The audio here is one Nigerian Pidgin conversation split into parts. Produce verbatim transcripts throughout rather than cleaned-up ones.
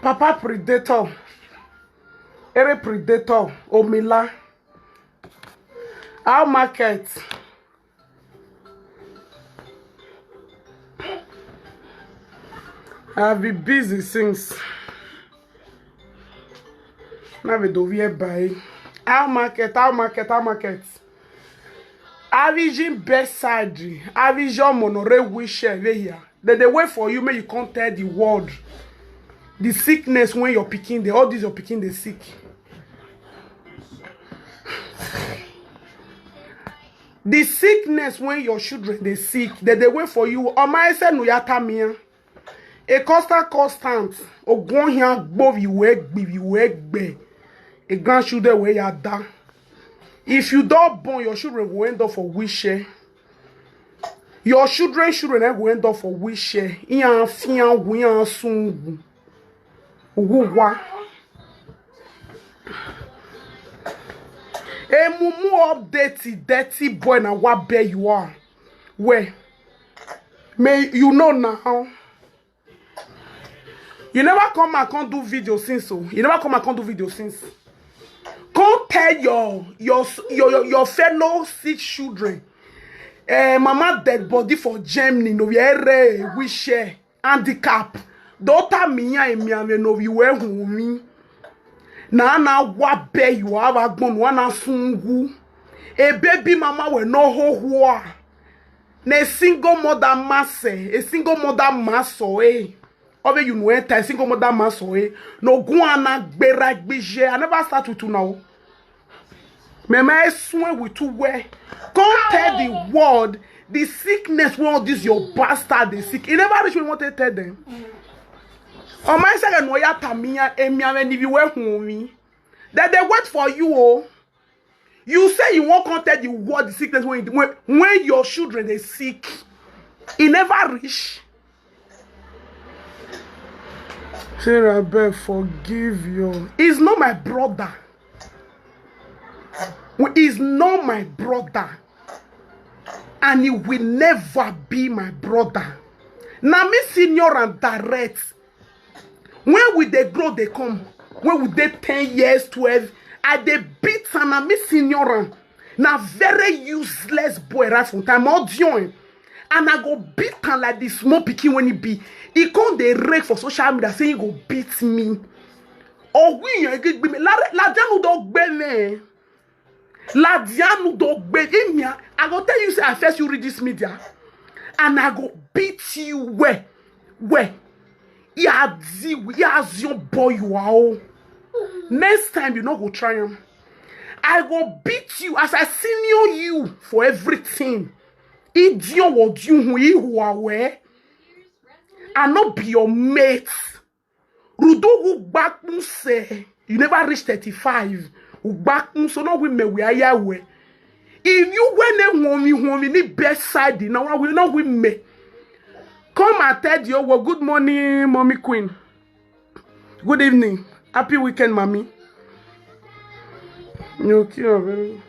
Papa Predator, Ere Predator, Omila, our market. I've been busy since. Now we do we buy. Our market, our market, our market. Avision bedside, Avision monore wish here. They dey wait for you, make you come tell the world. The sickness when your pikin dey, all these your pikin dey sick. The sickness when your children dey sick, they dey wait for you. Omaise no yata mia. A constant, constant. Ogun here gbo we we gbi we we gbe. A grandchildren we yada. If you don't born, your children will end up for wheelchair. Your children, children eh, will end up for wheelchair. Iyan fiyan, iyan sungu. Uwa. A mumu update, dirty boy, na what bear you are. Where? May you know now. You never come and come do video since, so you never come and come do video since. Come tell your your your your, your fellow sick children. Eh, mama dead body for Germany. No, we are wish handicap. Daughter miya emiame no we were humi. Na na wa be you have a gbon wa na sungu. A baby mama we no ho hua. Na single mother masse, a single mother masso eh. Ove you no enter a single mother masso eh. No go ana gbera gbije. I never start with you now. Mama, I swear with two way. Come tell the world the sickness when all this your bastard they sick. You never reach when you want to tell them. On my second, no yata mia emiame ni we humi. That they wait for you oh. You say you won't come tell the world the sickness when when, when your children they sick. He never reach. Sarah Bell, forgive you. He's not my brother. He's not my brother. And he will never be my brother. Now me senior and direct. When we they grow, they come. When we they ten years, twelve, I they beat and I me senior and na very useless boy right from time audio. And I go beat am like the small pikin when he be. He come dey rake for social media say he go beat me. Or we yan gbe me. La la janu do gbe me. La janu do gbe me. I go tell you say I first you read this media. And I go beat you where where. Ya di ya zion boy you are. Oh. Next time you no go try him. I go beat you as I senior you for everything. Idiot what you who you are where. I not be your mate. Rudo who back say you never reach thirty-five. Who back so no women we are yahweh. If you when they want me, want me, need best side now I will not win me. Come and tell you well, good morning, mommy queen. Good evening. Happy weekend, mommy. You kill very.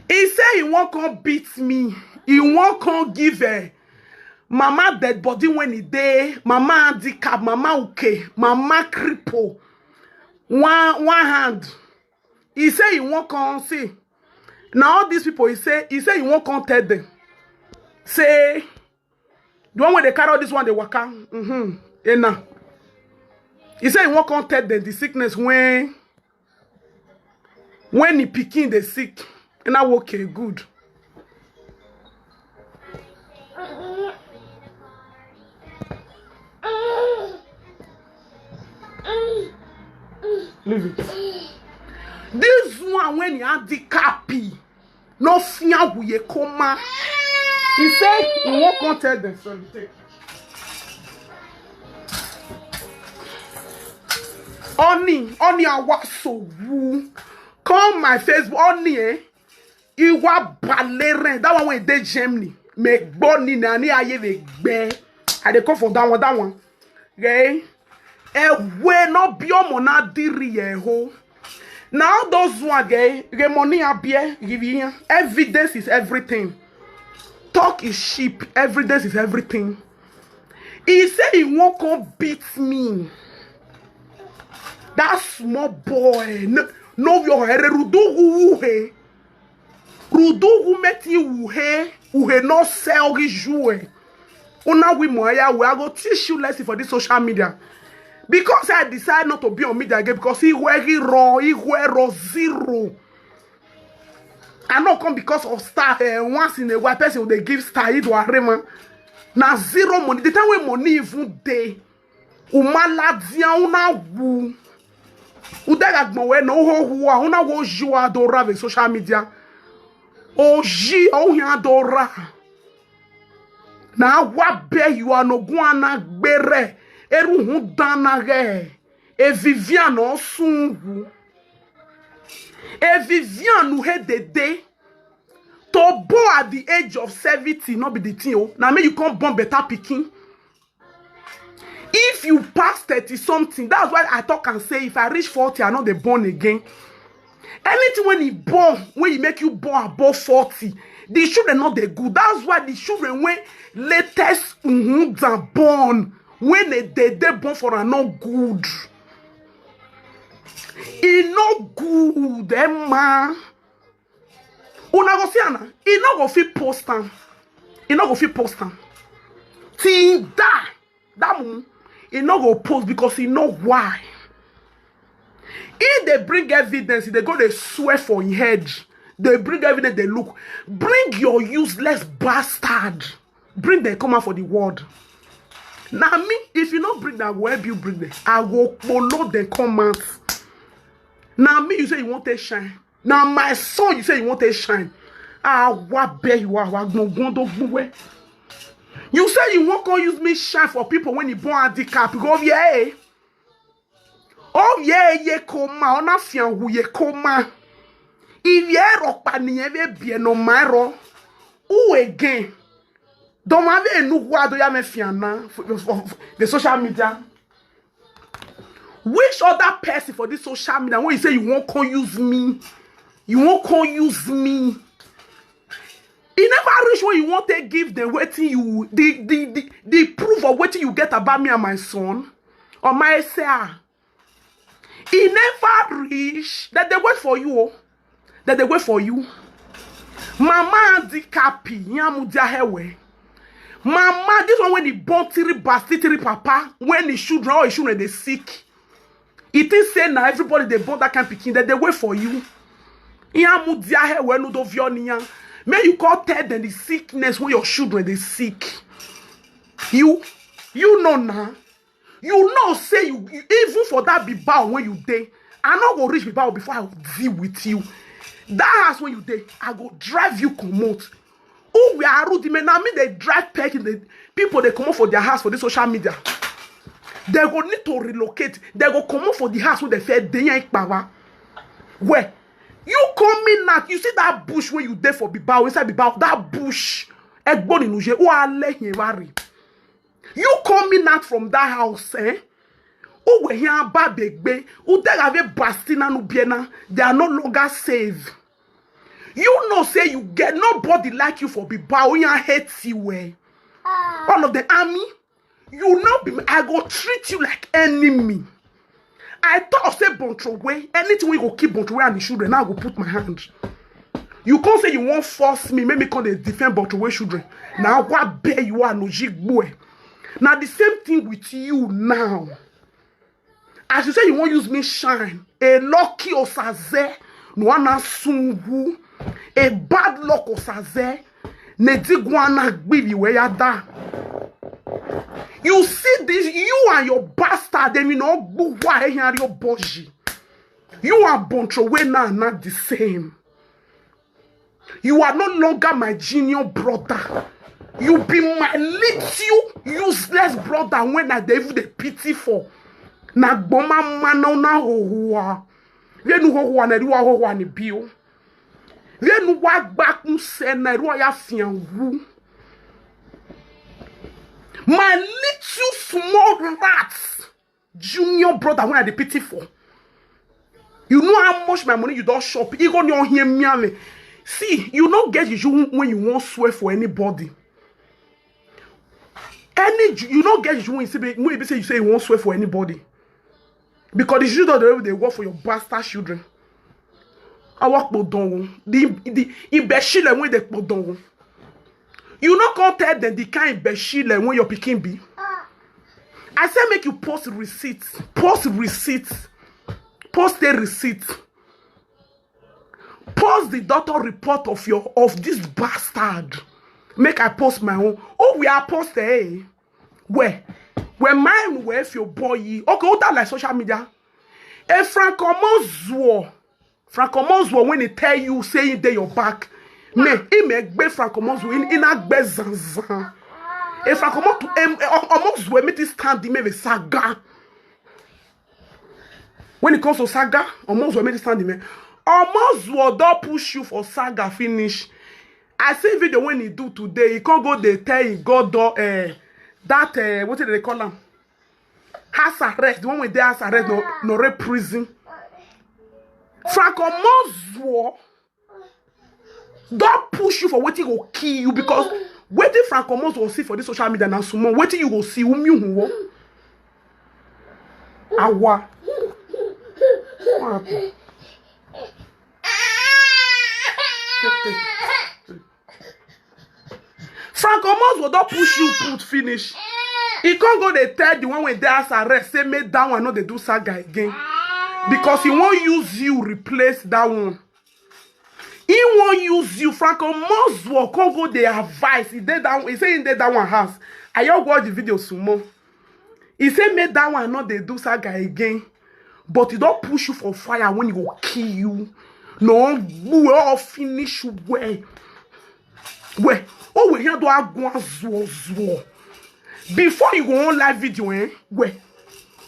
He say he won't come beat me. He won't come give a mama dead body when he day. Mama handicap, mama okay, mama cripple. One one hand. He say he won't come see. Now all these people, he say he say he won't come tell them. Say the one where they carry all this one they waka. Mm-hmm. Ena. He say he won't come tell them the sickness when when he picking the sick. And I okay, good. Leave it. This one when he had the cappy. No fear we ye coma. He said he won't come tell them something. Oni, oni awa so woo. Come my Facebook, oni eh. Iwa baleren. That one when they Germany. Me boni na ni aye me gbe. I dey come for that one, that one. Okay? Ewe no biomo na diri eho. Now those one gay, the money I bear, give you evidence is everything. Talk is cheap, evidence is everything. He say he won't come beat me. That small boy, no, no, your hair, rudugu wuhe. Rudugu meti wuhe, wuhe no sell his jue. Una we moya, we I go teach you lesson for this social media. Because I decide not to be on media again because he were he raw, he were raw zero. I no come because of star eh, once in a while person will dey give star Ido Arema. Na zero money. The time when money even dey, umala dia una wu. Udega gbon we no ho huwa una wo ju adora ve social media. Oji o hin adora. Na wa be you are no go ana gbere. Eru hun dana ge. E Vivian o sungu. E Vivian u he dede. To born at the age of seventy, not be the thing. Oh. Now me you can't born better picking. If you pass thirty something, that's why I talk and say if I reach forty, I know they born again. Anything when he born, when he make you born above forty, the children not they good. That's why the children when latest mm-hmm, are born, when they, they, they born for are not good. E no good, Emma. Una go see am na. E no go fit post am. E no go fit post am. Till that that mumu, e no go post because e know why. If they bring evidence, they go they swear for him head. They bring evidence, they look. Bring your useless bastard. Bring them come out for the world. Now me, if you not bring that, where you bring them? I go follow them come out. Now me, you say you want to shine. Now my son, you say you want to shine. Ah, what bear you are, what no gondo gbuwe. You say you won't go use me shine for people when you born handicap. Go yeah. Oh yeah, ye koma, ona fian hu ye koma. If ye ropa ni ye be no maro. Who again? Don't have a new word do ya me fiana for the social media. Which other person for this social media when you say you won't come use me? You won't come use me. E never reach when you want to give them waiting you the the the, the proof of waiting you get about me and my son or my S A. E never reach that they wait for you. Oh. That they wait for you. Mama dikapi nyamu diahewe. Mama, this one when he born three bastard three papa, when his children or his children they sick. It is say now everybody they born that kind of picking that they wait for you. Nyamu diahewe no do vionia. May you call tell them the sickness when your children they sick. You you know now. You know say you, you even for that bibao when you dey, I no go reach bibao before I deal with you. That house when you dey, I go drive you comot. Who we are rude men? Now me they drive peg in the people they come up for their house for the social media. They go need to relocate. They go come up for the house when they fair day and power. Where you come in now, you see that bush where you dey for bibao inside bibao that bush. Egboni nuje o ale hin wari. You coming out from that house, eh? Who were here babegbe? Who tell have a bastina nubiena? They are no longer safe. You know say you get nobody like you for bibao. You hate you eh? All of the army. You know be I go treat you like enemy. I thought say Bontrowe, anything we go keep Bontrowe and the children, now I go put my hand. You can't say you won't force me, make me come dey defend Bontrowe children. Now what bear you are no jigboe. Now the same thing with you now. As you say you won't use me shine, a lucky osaze, no one sungu, a bad luck osaze, nedigwana gbibi where ya da. You see this, you and your bastard, they mean no why your boji. You are Bontrowe now, not the same. You are no longer my junior brother. You be my little useless brother when I dey even dey pity for. Na gboma mana una hohua. Venu hohua na riwa hohua ni bio. Venu wa gbakun se na riwa ya fianwu. My little small rats. Junior brother when I dey pity for. You know how much my money you don shop. You go on here me. See, you no get you when you won't swear for anybody. Any you no get you when you say when you say you say you won't swear for anybody. Because the children dey work for your bastard children. I work for don. The the imbecile wey dey for don. You no come tell them the kind imbecile wey your pikin be. I say make you post receipt, post receipt, post a receipt, post the doctor report of your of this bastard. Make I post my own. Oh, we are post eh? Where? Where mine where if your boy? Okay, who that like social media? A Franco Mozuo. Franco Mozuo when he tell you say he dey your back. Me, he may gbe Franco Mozuo in in a gbe zanzan. A Franco Mozuo make this stand him a saga. When it comes to saga, Omozuo make this stand him. Omozuo don push you for saga finish. I see video when he do today. He can't go dey tell he God do uh, that uh, what do they call him? House arrest. The one with the house arrest, no, no rape prison. Franco Mozuo don push you for wetin go kill you because wetin Franco Mozuo see for this social media na small. Wetin you go see? Umi huwo. Awa. What happen? Franco Mozuo don push you put finish. He can't go dey tell the one wey dey house arrest say make that one no dey do saga again because he wan use you replace that one. He wan use you. Franco Mozuo can't go dey advise. He dey that he say he dey that one house. I just watch the video some more. He say make that one no dey do saga again. But he don push you for fire when he go kill you. No, we all finish well. Well, oh, we here do I go zuo zuo. Before you go on live video, eh? Well,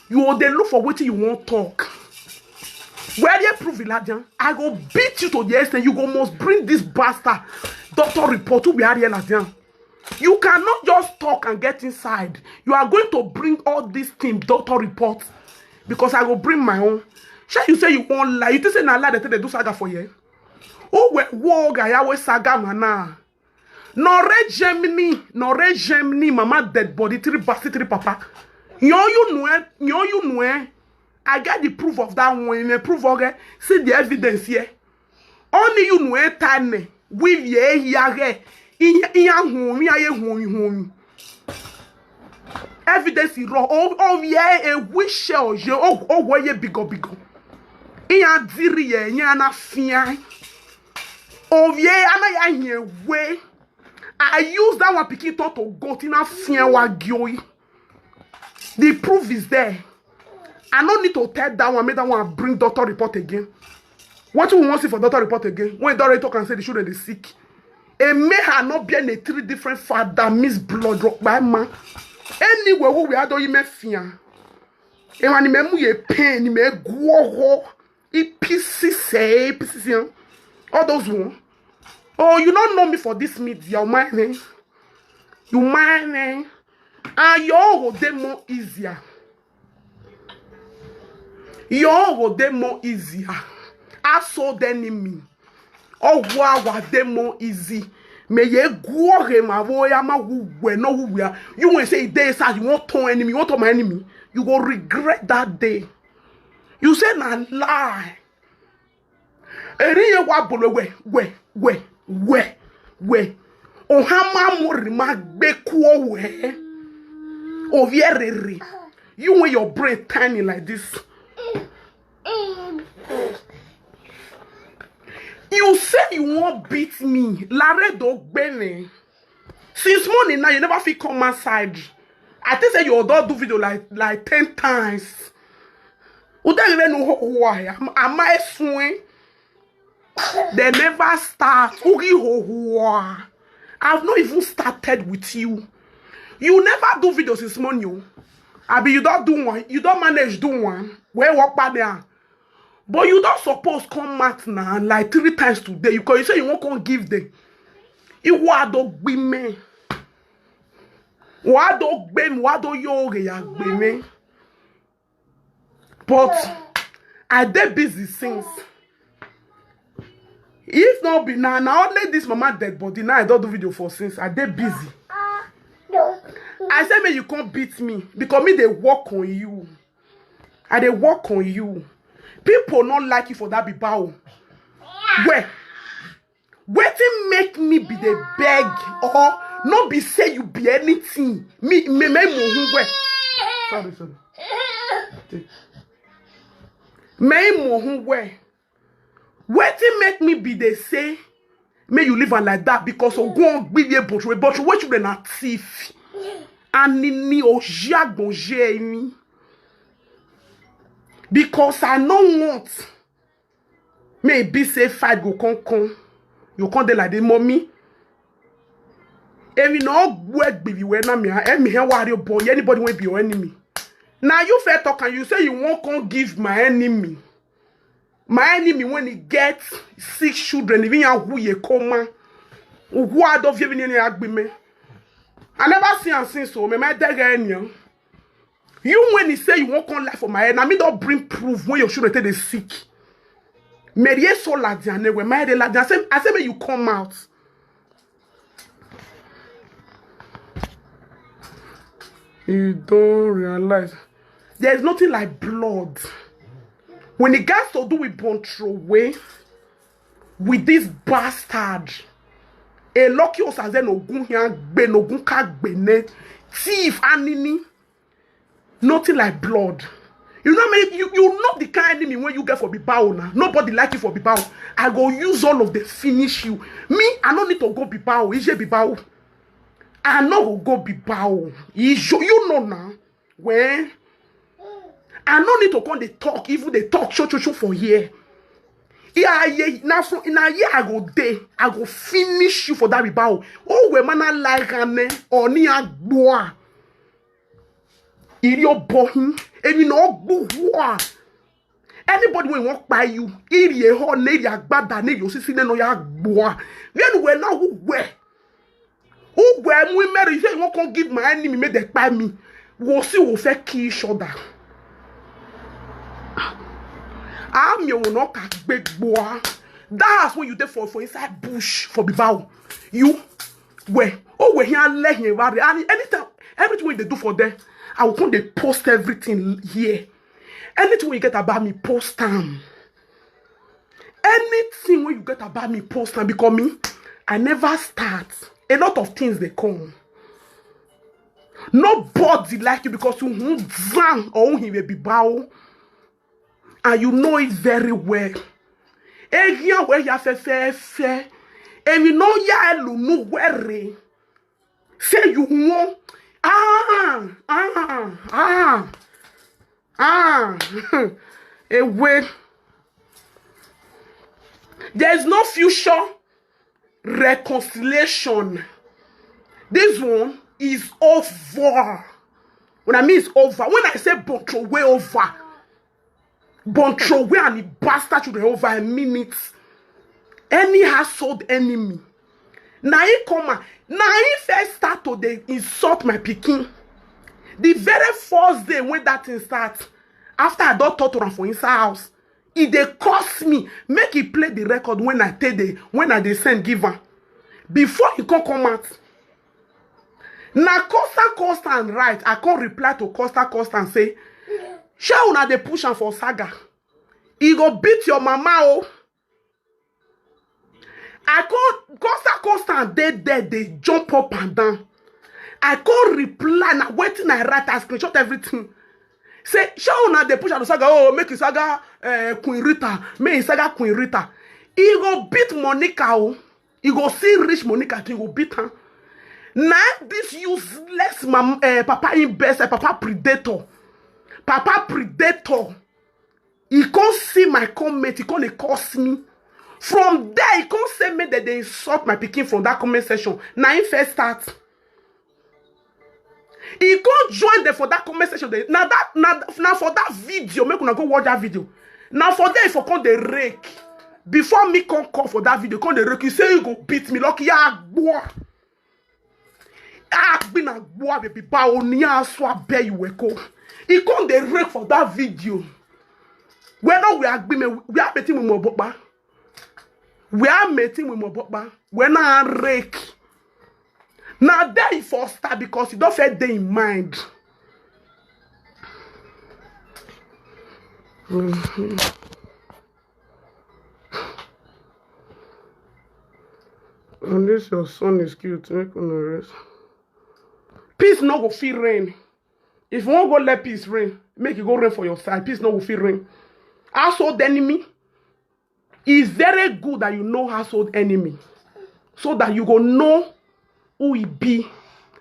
you will dey look for wetin you wan talk. Where dey prove Iladian? I go beat you to the extent you go must bring this bastard doctor report to be Ariel Adian. You cannot just talk and get inside. You are going to bring all these things, doctor report, because I go bring my own. Shall you say you won't lie? You think say na lie that they do saga for you? Oh, we wo ga ya we saga mana. No re Germany, no re Germany, mama dead body, three basi, three papa. Yo you know, eh? Yo you know, eh? I get the proof of that one. In a proof, okay? See the evidence here. Only you know, eh? Tane. With ye here. Iya home, iya home, home. Evidence is raw. Oh, oh, yeah, a wish or je. Oh, oh, where ye bigo bigo. Iya diri ye, iya na fia. Oh, yeah, ana ya here way. I use that one pikin talk to goat in a fia wa gioi. The proof is there. I no need to tell that one, make that one bring doctor report again. What do we want see for doctor report again? When doctor talk and say the children dey sick. A may have not been a three different father miss blood rock by man. Anyway, who we are doing me fear. And when me mu ye pain, me go ho. E pieces, eh, pieces, eh. All those one. Oh, you don't know me for this media, you mind, eh? You mind, eh? And your own go dey more easier. Your own go dey more easier. I saw the enemy. Oh, wow, wow, dey more easy. Me ye go he ma wo ya ma wu we no wu we. You will say there is you want to enemy, you want to my enemy. You go regret that day. You say na lie. Eri ye wa bolo we we we we we. Ohama mori ma gbe kuo we. Ovierere. You when your brain tiny like this. You say you won't beat me. Lare do gbene. Since morning now, you never fit come outside. I think say you don't do video like like ten times. Who don't even know who, who I am. Am I swing? They never start. Ugi ho ho. I've not even started with you. You never do videos this morning. Oh. Abi, you don't do one. You don't manage do one. Where walk by there? But you don't suppose come out now like three times today. You call you say you won't come give them. You are the women. What do gbem? What do you ya gbeme? But I dey busy since. If not be now, now only this mama dead body. Now I don't do video for since. I dey busy. I say, may you come beat me because me they work on you. I dey work on you. People no like you for that bibao. Where? Wetin make me be the beg or no be say you be anything? Me me me mo hu where? Sorry, sorry. Take. Me mo hu where? Wetin make me be dey say make you leave am like that? Because ogun gbigbe botro botro wey children na thief. Anini ojiagbonje ni. Because I no want may be say fight go come come. You come dey like the mommy. Emi no gwe gbibi we na me. Emi he worry boy. Anybody wey be your enemy. Now you fair talk and you say you won't come give my enemy. My enemy when he get six children, even ya who ye coma. Who are the even in the agreement. I never see and seen so. Me my dagger any. You when he say you won't come life for my head. Now me don't bring proof when your children take they sick. Mary so ladian when my head ladian. I say I say may you come out. You don't realize there is nothing like blood. When it gets to do with born throw away with this bastard, a lucky us as an ogun here, ben ogun ka bene, thief anini, nothing like blood. You know me, you, you know the kind enemy when you get for Bibao now. Nobody like you for Bibao. I go use all of them finish you. Me, I don't need to go Bibao. Ije Bibao. I no go go Bibao. You, you know now. When I no need to come they talk, even they talk show show show for here. Yeah, yeah, now from now here I go there. I go finish you for that Bibao. Oh, we man I like an or ni agboa. Iri obohin, emi no gbuwa. Anybody wey wan kpai you, iri eho na iri agbada na iri osisi na no ya gbuwa. Where we now who where? Who where we marry? You say you wan come give my enemy make they kpai me. We see we fair kill each other. I'm your no ka gbegboa. That's when you dey for for inside bush for Bibao. You where? Oh, we here let him worry. And anytime, everything wey they do for there, I will come they post everything here. Anything wey you get about me, post am. Anything wey you get about me, post am because me, I never start. A lot of things they come. Nobody like you because you who zan or who he will be bow. And you know it very well. Egia where ya fe fe fe. And you know ya elu no worry. Say you won't. Ah, ah, ah, ah. Away. There is no future reconciliation. This one is over. When I mean it's over, when I say bottle way over, bottle way and the bastard children over a minute. Any household enemy. Now he come out. Now he first start to dey insult my pikin. The very first day when that thing start, after I don't talk to him for inside house, he dey curse me. Make he play the record when I tell the when I dey send give am. Before he come come out. Na Costa Costa and right, I come reply to Costa Costa and say, shey una dey push am for saga? He go beat your mama o. I come Costa Costa and dey there dey jump up and down. I come reply na wetin I write, I screenshot everything. Say shey una dey push am to saga, oh make you saga uh, Queen Rita, make you saga Queen Rita. He go beat Monica o. He go see rich Monica thing go beat am. Na this useless mam uh, papa in best uh, papa predator. Papa predator. He can't see my comment, he can't curse me. From there, he can't say me that they insult my picking from that comment section. Now he first start. He can't join them for that comment section. Now that now, now for that video, make una go watch that video. Now for there, if I come the rake, before me come call for that video, come the rake, you say you go beat me, lucky yeah, boy. Agbina gbua baby ba oni aso abe iweko. He come dey rake for that video. We no we agbime we are betting with Mobopa. We are meeting with Mobopa. We na rake. Now there he for start because he don't fair day in mind. Mm-hmm. And this your son is cute. Make una rest. Peace no go fit reign. If you wan go let peace reign, make e go reign for your side. Peace no go fit reign. Household enemy. It's very good that you know household enemy, so that you go know who e be.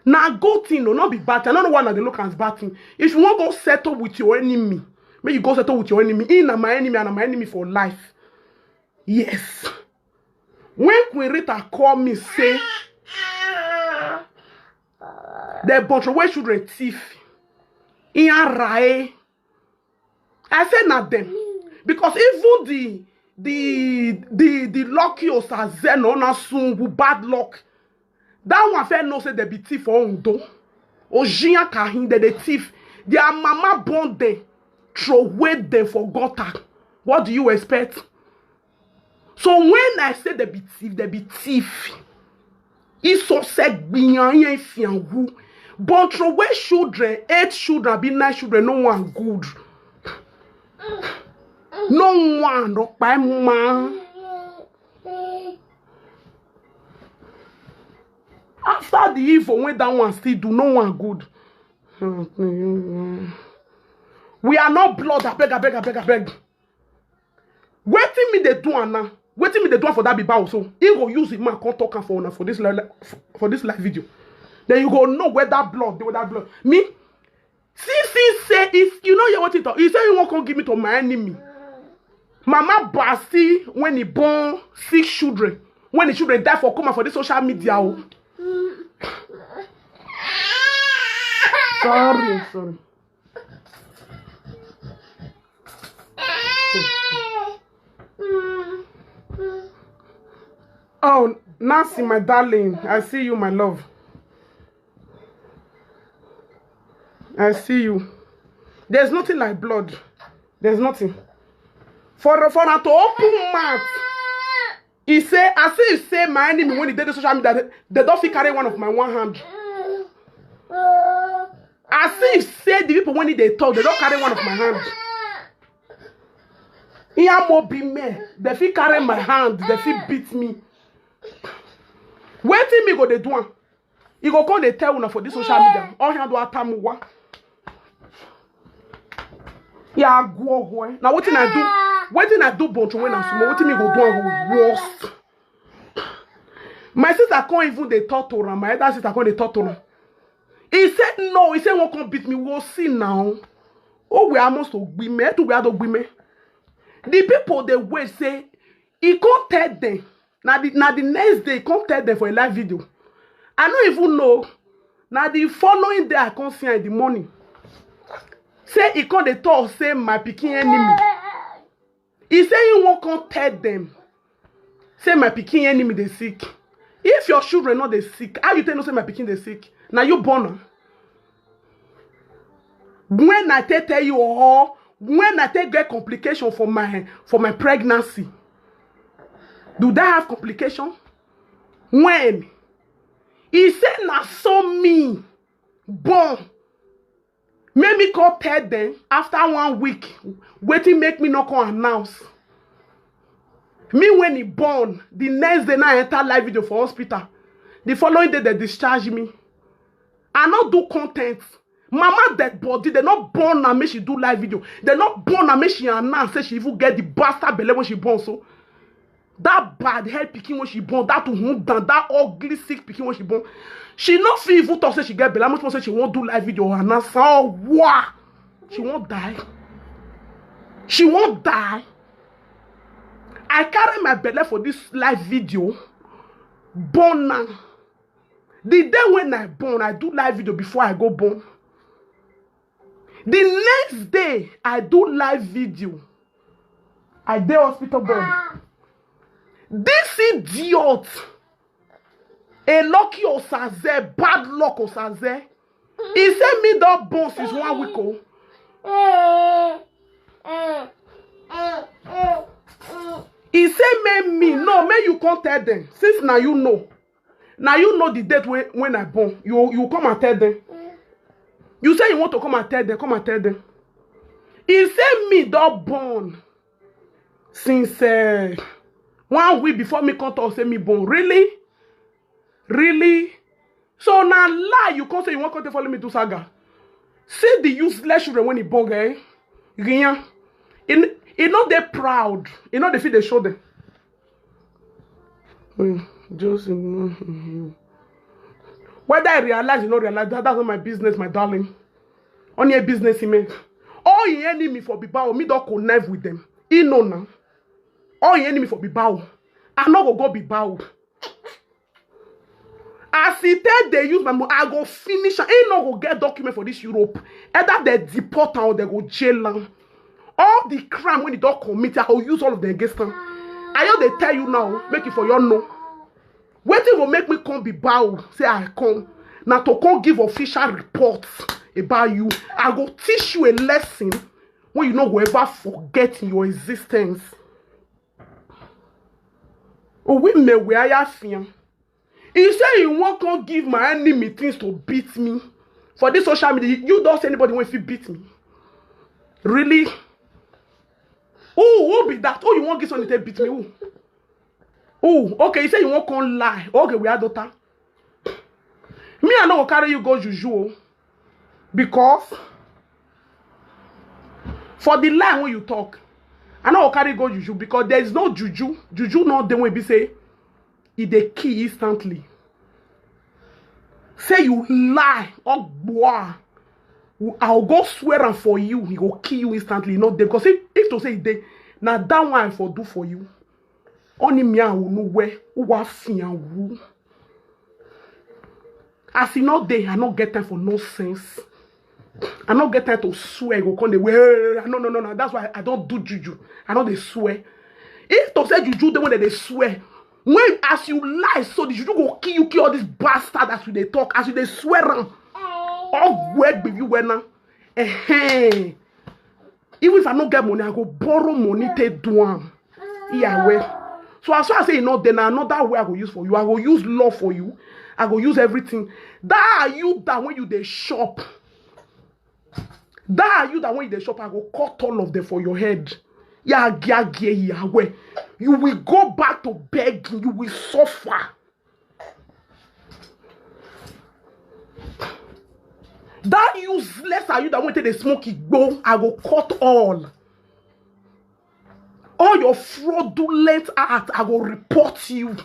Na good thing o, no be bad thing. I no know why una dey look am as bad thing. If you wan go settle with your enemy, make you go settle with your enemy. He na my enemy and na my enemy for life. Yes. When Queen Rita call me say dem born throway children thief, Iyan Rae, I say na dem. Because even the the the the lucky Osaze no na sungu bad luck. That one fair no say they be thief for Ondo. Ojiyan Kahin, they dey thief. Their mama born them, throway them for gutter. What do you expect? So when I say they be thief, they be thief. Isose gbiyan yen fiangu. But throway children, eight children, be nine children, no one good. No one, no by man. After the evil, when that one still do, no one good. We are not blood, I beg, I beg, I beg, I beg. Wetin me dey do am now? Wetin me dey do am for that Biba also? He go use him mouth come talk am for una for this live, for this live video. Then you go know whether blood, whether blood. Me, see, see, say if you know hear wetin he talk, he say he wan come give me to my enemy. Mama Basi, when he born six children, when the children die for come out for this social media. Oh. Sorry, sorry. Oh, Nancy, my darling, I see you, my love. I see you. There's nothing like blood. There's nothing. For for am to open mouth, he say, I see you say my enemy when he did the social media, they, they don't fit carry one of my one hand. I see you say the people when they talk, they don't carry one of my hand. Iyamo be me. They fit carry my hand. They fit beat me. Wetin me go dey do am? He go come dey tell una for this social media. All hand do atamuwa. Yeah, go go. Now wetin I do? Wetin I do, but when I small, wetin me go do am go worse. My sister can't even dey talk to her. My elder sister can't dey talk to her. He said no. He said won't come beat me. We'll see now. Oh, we almost to be me. To we are to be me. The people they wait say he can't tell them. Now the now the next day he can't tell them for a live video. I don't even know. Now the following day I can't see her in the morning. Say he can't dey talk say my picking enemy. He say he won't come tell them. Say my picking enemy they sick. If your children not they sick, how you tell no say my picking they sick? Now you born am. When I tell tell you all, when I take get complication for my for my pregnancy, do they have complication? When he said na so me born, make me call tell them after one week. Wetin make me not come announce? Me when he born, the next day now I enter live video for hospital. The following day they discharge me. I not do content. Mama dead body, they not born and make she do live video. They not born and make she announce say she even get the bastard belly when she born. So that bad head picking when she born, that to whom done, that ugly sick picking when she born. She not feel even talk say she get belly. Much more say she won't do live video or announce. Oh, wow. She won't die. She won't die. I carry my belly for this live video. Born now. The day when I born, I do live video before I go born. The next day, I do live video. I dey hospital born. This idiot, a lucky Osaze, bad luck Osaze. He said me don born since one week. Oh. He say make me no make you come tell them since now you know. Now you know the date when, when I born. You you come and tell them. You say you want to come and tell them. Come and tell them. He say me don born since uh, one week before me come talk say me born. Really? Really? So na lie you come say you wan come take follow me do saga. See the useless children when he born, eh? Riyan. He, he no dey proud. He no dey fit dey show them. Hmm, just mm, mm, mm. Whether I realize you no realize that, that's not my business, my darling. Only a business he make. All your enemy for Bibao, me don't connive with them. He know now. All your enemy for Bibao. I no go go Bibao. As he tell they use my money, I go finish am. He no go get document for this Europe. Either they deport am or they go jail am. All the crime when he don't commit, I go use all of them against am. I just dey tell you now, make it for your know. Wetin go make me come Bibao, say I come. Now to come give official reports about you. I go teach you a lesson when you no go ever forget in your existence. Owi me we aya fian. He say he wan come give my enemy things to beat me. For this social media, you don't see anybody wey fit beat me. Really? Who who be that? Who you wan give something to beat me? Who? Who? Okay, you say you wan come lie. Okay, we are daughter. Me, I no go carry you go juju o. Because for the lie when you talk, I no go carry you go juju because there is no juju. Juju no dey wey be say e dey kill instantly. Say you lie, ogbua. I go go swear am for you, he go kill you instantly. No dey because if, if to say e dey, na that one I for do for you. Only me and unu where who wa fi and who. As e no dey, I no get time for nonsense. I no get time to swear go come dey well. No, no, no, no. That's why I don't do juju. I no dey swear. If to say juju, the one that they swear, when as you lie, so the juju go kill you, kill all this bastard as you dey talk, as you dey swear am. All where be you where now? Eh, even if I no get money, I go borrow money take do am. Yeah, well. So as far as say you know, then another way I go use for you. I go use law for you. I go use everything. That are you that when you dey shop. That are you that when you dey shop, I go cut all of them for your head. Yeah, yeah, yeah, yeah, well. You will go back to begging. You will suffer. That useless are you that wanted to smoke igbo, I go cut all. All your fraudulent act, I go report you.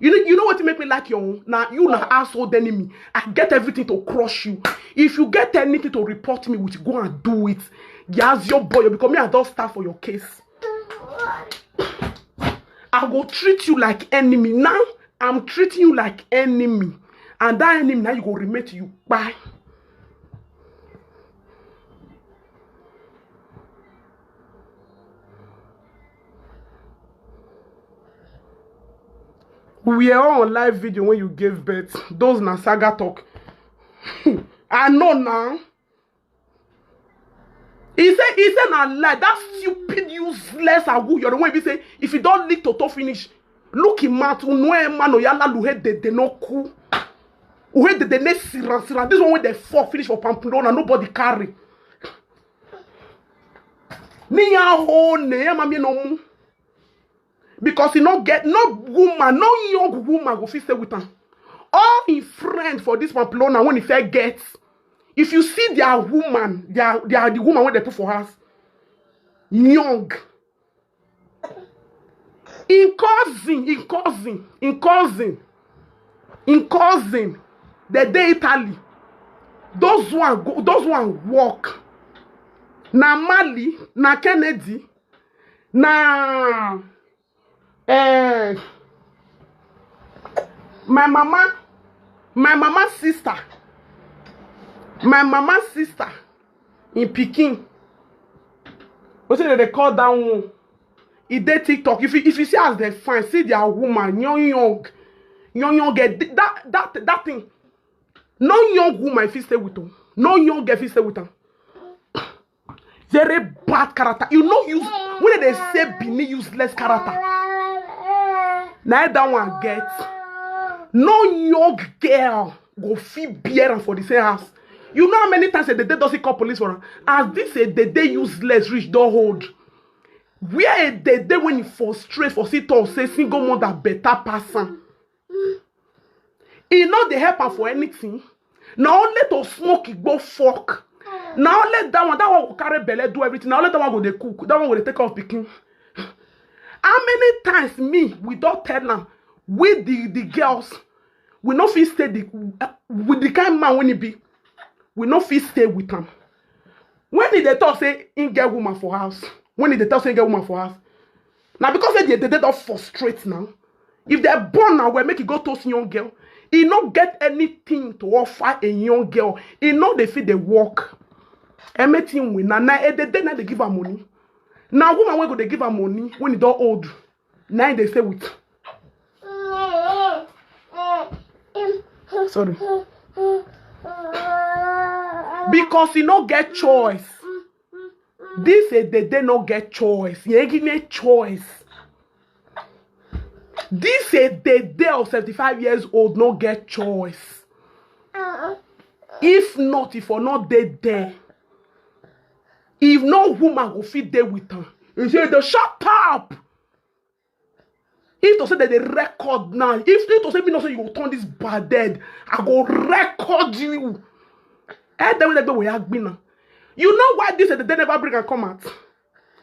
You know, you know what make me like your own? Now you na household enemy. I get everything to crush you. If you get anything to report me with, go and do it. Yes, your boy, because me I don't stand for your case. I go treat you like enemy. Now I'm treating you like enemy. And that enemy now you go remit you. Bye. We were all on live video when you gave birth. Those na saga talk. I know now. He said, he said na lie. That stupid, useless agu. You're the one be say if you don't lick toto finish, look him out. Unwe man oyala luhe de de no ku. Uhe de de ne siran siran. This one when they fall finish for Pamplona, nobody carry. Ni ya ho ne ya mami no mu. Because he no get no woman, no young woman go fit stay with am. All him friend for this Pamplona when he fair get, if you see their woman, their their the woman when they put for house, young. In cousin, in cousin, in cousin, in cousin, they dey Italy. Those one go, those one work. Na Mali, na Kennedy, na eh, my mama, my mama sister, my mama sister in Peking. Wetin dem dey call that one? E dey TikTok. If you if you see as dem fine, see their woman, young young, young young girl. Th- That that that thing, no young woman fit stay with am. No young girl fit stay with am. Very bad character. You know, use when they say Benin useless character. Now that one get no young girl go fit bear am for the same house. You know how many times a Dede don see call police for am? As this a Dede useless reach don hold. Where a Dede when he frustrate for sit talk say single mother better pass am. E no dey help am for anything. Na only to smoke igbo fuck. Na only that one, that one go carry belle do everything. Na only that one go dey cook. That one go dey take care of pikin. How many times me we don tell am, we the the girls, we no fit stay the with the kind man when he be, we no fit stay with am. When he dey talk say he get woman for house, when he dey talk say he get woman for house, na because say they they don frustrate now. If they born now, well make e go toast young girl. He no get anything to offer a young girl. He no dey fit dey work. Everything we na na a Dede na dey give her money. Na woman wey go dey give her money when e don old, na im dey stay with. Sorry. Because he no get choice. This a Dede no get choice. He ain't give me choice. This a Dede of seventy-five years old no get choice. If not, if for not dey there, if no woman go fit dey with am, he say dey shut up. If to say that they record now, if if to say me no say you go turn this bad dead, I go record you. Eh, then we dey go we agbina. You know why this a Dede never bring am come out?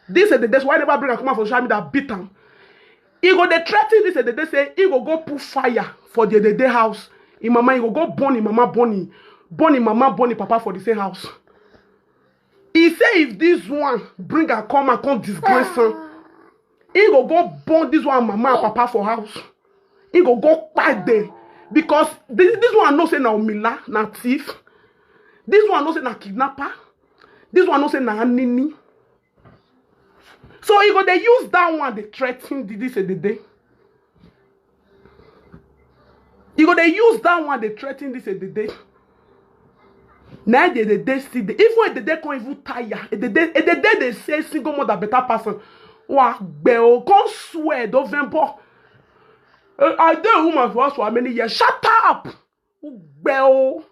This a Dede, that's why never bring am come out for social media beat am. He go dey threaten this a Dede say he go go put fire for the a Dede house. Him mama, he go go burn him mama, burn him, burn him mama, burn him papa for the same house. He say if this one bring am come and come disgrace am, he go go burn this one mama and papa for house. He go go kpai dem because this, this one know say na omila, na thief. This one know say na kidnapper. This one know say na anini. So he go dey use that one dey threaten the this a Dede. He go dey use that one dey threaten this a Dede. Na a Dede still dey. Even a Dede come even tire. A Dede, a Dede dey say single mother better person. Wa gbe o, come swear, Dovembo. Eh, I dey woman for house for how many years? Shut up! Ugbe o.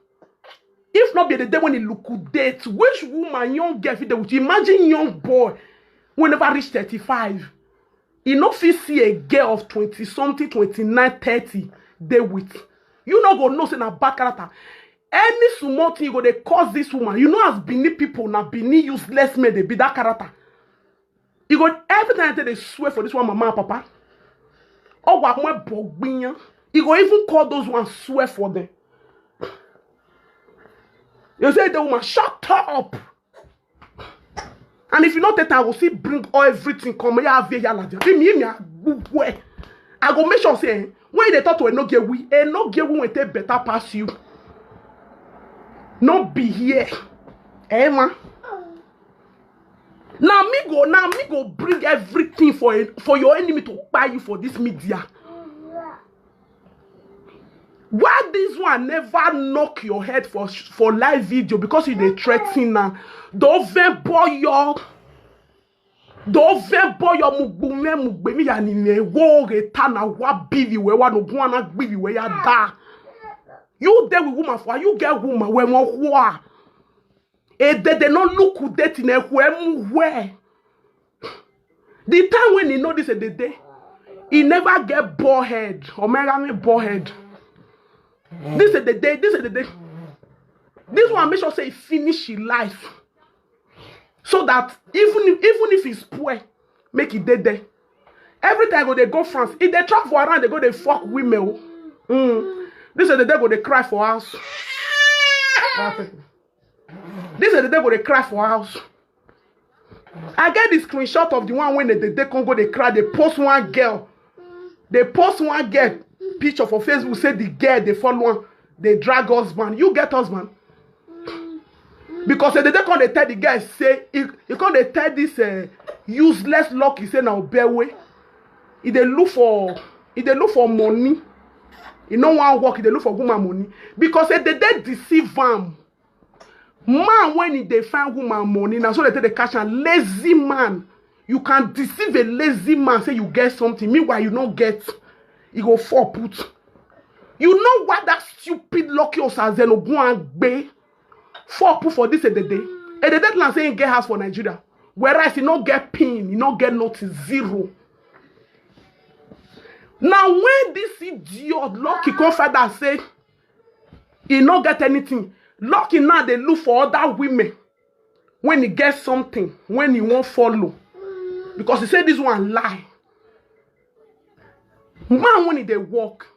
If not be the day when he liquidate, which woman, young girl fit dey with you? Imagine young boy wey never reach thirty-five. He no fit see a girl of twenty something, twenty-nine, thirty dey with. You no go know say na bad character. Any small thing you go dey cause this woman. You know as Benin people na Benin useless men dey be that character. He go every time they swear for this one, mama and papa. Oh, what more bogbinya? He go even call those ones swear for them. You say the woman, shut up. And if you not take time, I will still bring all everything. Come here, have here, yala. Give me, me, I go make sure say when they talk to a no get we, a no get we will take better pass you. No be here, eh, man. Now me go, now me go bring everything for a, for your enemy to buy you for this media. Why this one never knock your head for for live video because you dey threaten now? Don't vent boy your don't vent boy your mugbume mugbemi ya ni ne wo re ta na wa bivi we wa no gwa na gbivi we ya da. You dey with woman for you get woman we mo kwa. E dey dey no look who dey in a who where. The time when he know this a the day, he never get bald head or mega me bald head. This is the day, this is the day. This one make sure say he finish his life. So that even if even if he's poor, make it dead there. Every time go they go France, if they travel around, they go they fuck women. Oh. Mm. This is the day go they cry for house. This is the day go they cry for house. I get the screenshot of the one when they, they, they can go they cry. They post one girl. They post one girl picture for Facebook. Say the girl they follow one. They drag husband. You get husband? Because they, they come they tell the guy say he, he come they tell this uh, useless lucky say now bear way. He they look for he they look for money. He no one work. He they look for woman money because say they they deceive am. Man when he dey find woman money na so they take dey catch am. Lazy man, you can deceive a lazy man say you get something, meanwhile you no get. He go fall put. You know what that stupid lucky osaze no go and gbe. Four put for this Edede. Edede land say he get house for Nigeria. Whereas he no get pin, he no get notice, zero. Now when this idiot Lucky come find out say he no get anything, Lucky now dey look for other women when he get something, when he won't follow. Because he said this one lie. Man, when he dey work,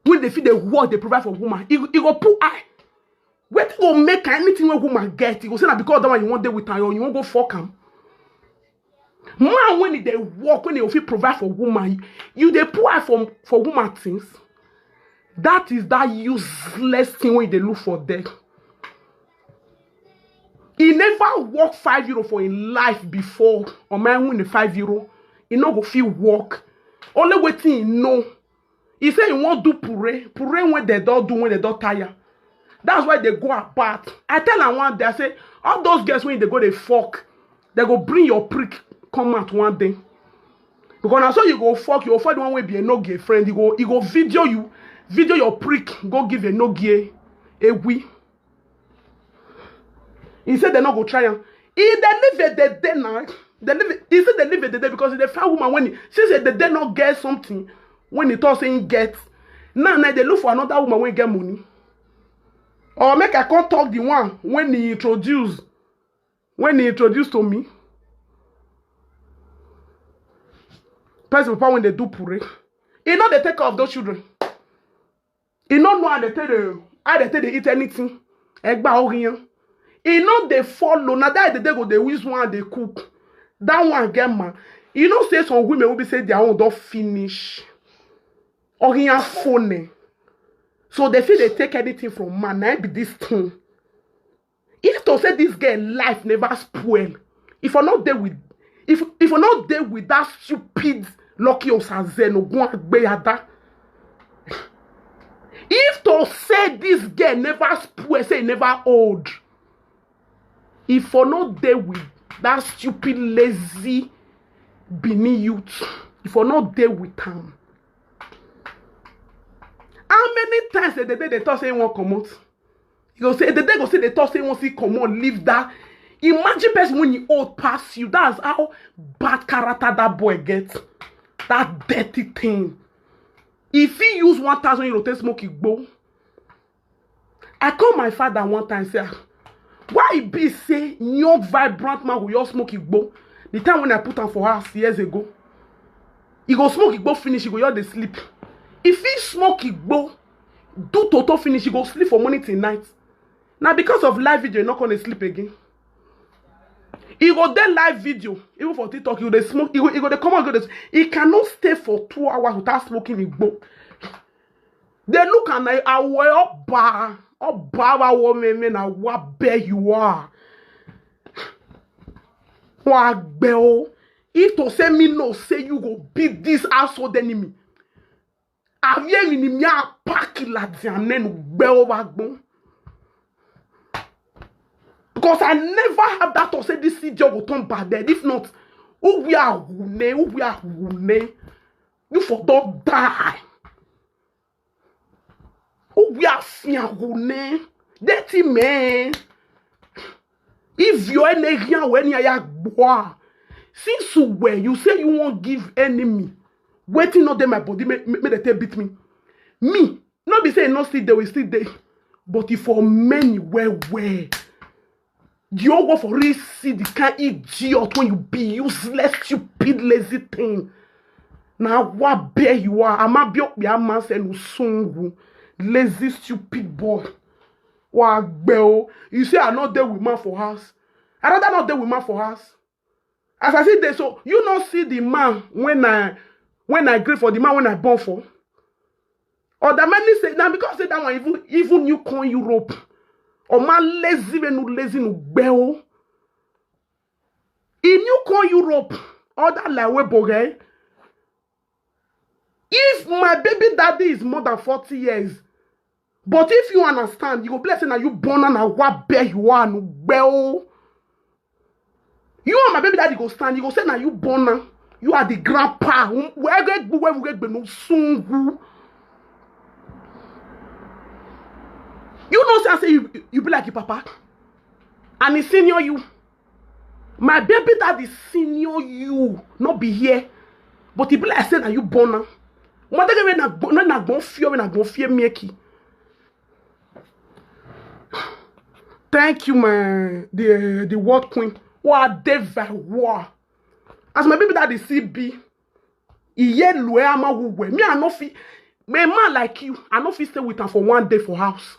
when they feel the work they provide for woman, he, he go put eye. Wetin go make anything wey woman get, you go say na because that one you wan dey with am, or you wan go fuck am. Man, when e dey work, when e go fit provide for woman, you dey put eye for for woman things. That is that useless thing wey you dey look for there. He never work five euro for im life before. Or man, when the five euro, he no go fit work. Only wetin he know, he say he wan do pure pure when they don do, when they don tire. That's why they go apart. I tell am one day, I say, all those girls when they go, they fuck, they go bring your prick come out one day. Because na so you go fuck, you go find one wey be a no gay friend. You go, you go video you, video your prick, go give a no gay a we. He said they no go try am. He dey live a day day now. They live. He said they live a day day because the fine woman when he, since a day day no get something, when he talk say he get, now now they look for another woman when get money. Or make I come talk the one when he introduce, when he introduce to me. Person papa when they do pure, he no dey take care of those children. He no know how they take the, how they take they eat anything. Egba oriyan. He no dey follow. Now that they go they use one they cook. That one get man. You know say some women will be say their own don't finish. Oriyan phone. So they feel they take anything from man. Now be this thing. If to say this girl life never spoil, if I not there with, if if I not there with that stupid Lucky Osaze, no go and gbeyada. If to say this girl never spoil, say e never old, if I not there with that stupid lazy Benin youth, if I not there with am, how many times a day they talk say he won't come out? You go say the day go say they talk say he won't see come on, leave that. Imagine person when he old pass you. That's how bad character that boy gets. That dirty thing. If he use one thousand euro to smoke igbo, I call my father one time say, "Ah, why e be say young vibrant man go just smoke igbo? The time when I put am for house years ago, he go smoke igbo finish, he go just dey sleep. If he smoke igbo, do toto finish, he go sleep for morning till night." Now because of live video, he not gonna sleep again. He go dey live video, even for TikTok, he go dey smoke, he go, he go dey come out, go dey, he cannot stay for two hours without smoking igbo. They look and I, I wear up bar, up bar, what women, I what bear you are. What bell? If to say me no, say you go beat this household enemy. Avie mi ni mi a pack la di amen gbe o ba gbon. Because I never have that to say this idiot go turn bad head. If not, who we are who ne, who we are who ne, you for don't die. Who we are fear who ne, dirty man. If you any here when you are boy, since you were, you say you won't give enemy. Waiting not there, my body, make, make, make they take beat me. Me, not be saying not still there, we still there. But if for many well, well, you all go for real see the kind idiot when you be useless, stupid, lazy thing. Now what bear you are? I'm a biok be a man send usungu, lazy, stupid boy. Wa gbeo. You say I not there with man for house. I rather not there with man for house. As I see there, so you not see the man when I, when I agree for the man when I born for. Or the man say now because say that one even, even you come Europe. Or man lazy when no lazy no gbeo. In you come Europe, or that like we boge. If my baby daddy is more than forty years, but if you understand, you go bless say now you born and what bear you are no gbeo. You and my baby daddy go stand. You go say now you born now. You are the grandpa. Where get where we get no sungu. You know say I say you, you be like your papa. And he senior you. My baby daddy senior you, not be here. But he be like say na you born am. Mother wey na gbo- na na gbon fear, wey na gbon fear me ki. Thank you, my the the world queen. What devil war. As my baby daddy C B, he ye lue ama who we. Me I no fit. A man like you, I no fit stay with am for one day for house.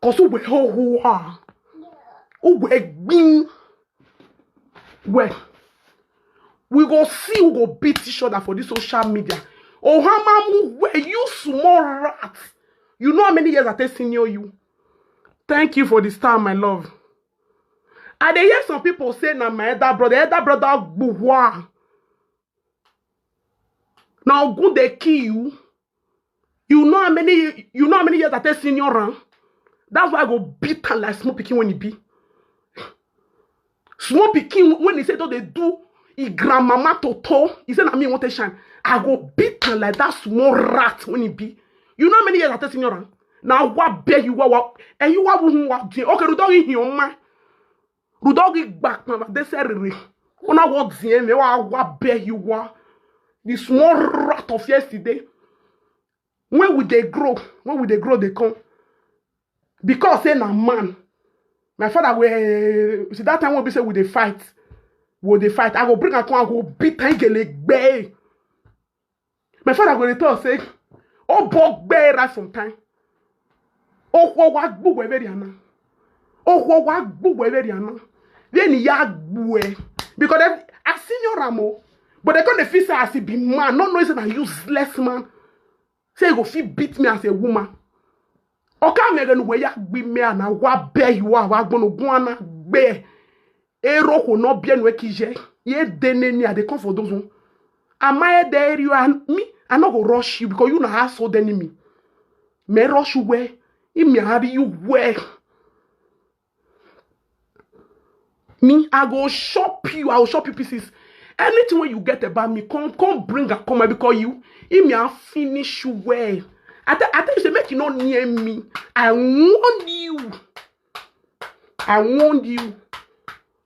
Cause who we ho who are. Who we gbin. Well, we go see who go beat each other for this social media. Ohamamu, where you small rat. You know how many years I take senior you. Thank you for the star, my love. I dey hear some people say na my elder brother, elder brother gbuwa. Now good they kill you. You know how many you know how many years I take senior am. That's why I go beat am like small pikin when he be. Small pikin when he say don't they do he grandmama toto. He say na me want to shine. I go beat am like that small rat when he be. You know how many years I take senior am. Now what beg you what and you what wouldn't what okay, Rudogi in your mind. Rudogi back mama they say rere. Una what the me what what beg you what the small rat of yesterday. When we they grow, when we they grow they come. Because say na man. My father will see that time when we say we dey fight. We dey fight. I go bring a come, I go beat and get leg. My father go dey tell say, oh bog bear right from time. Oh what what book we very ana. Oh what what book we very ana. Then ya gbue. Because dem I senior Ramo. But they come dey feel say as he be man, not knowing say na useless man. Say you go fit beat me as a woman. Oka me genu we ya gbi me ana wa be you are wa gbono guana gbe. Ero ko no be enu ekije. Ye dene ni I dey come for those one. Am I there you and me? I no go rush you because you na household enemy. Me rush you where? If me hurry you where? Me, I go shop you, I go shop you pieces. Anything when you get about me, come come bring her come because you, if me I finish you well. I tell I tell you say make you not near me. I warn you. I warned you.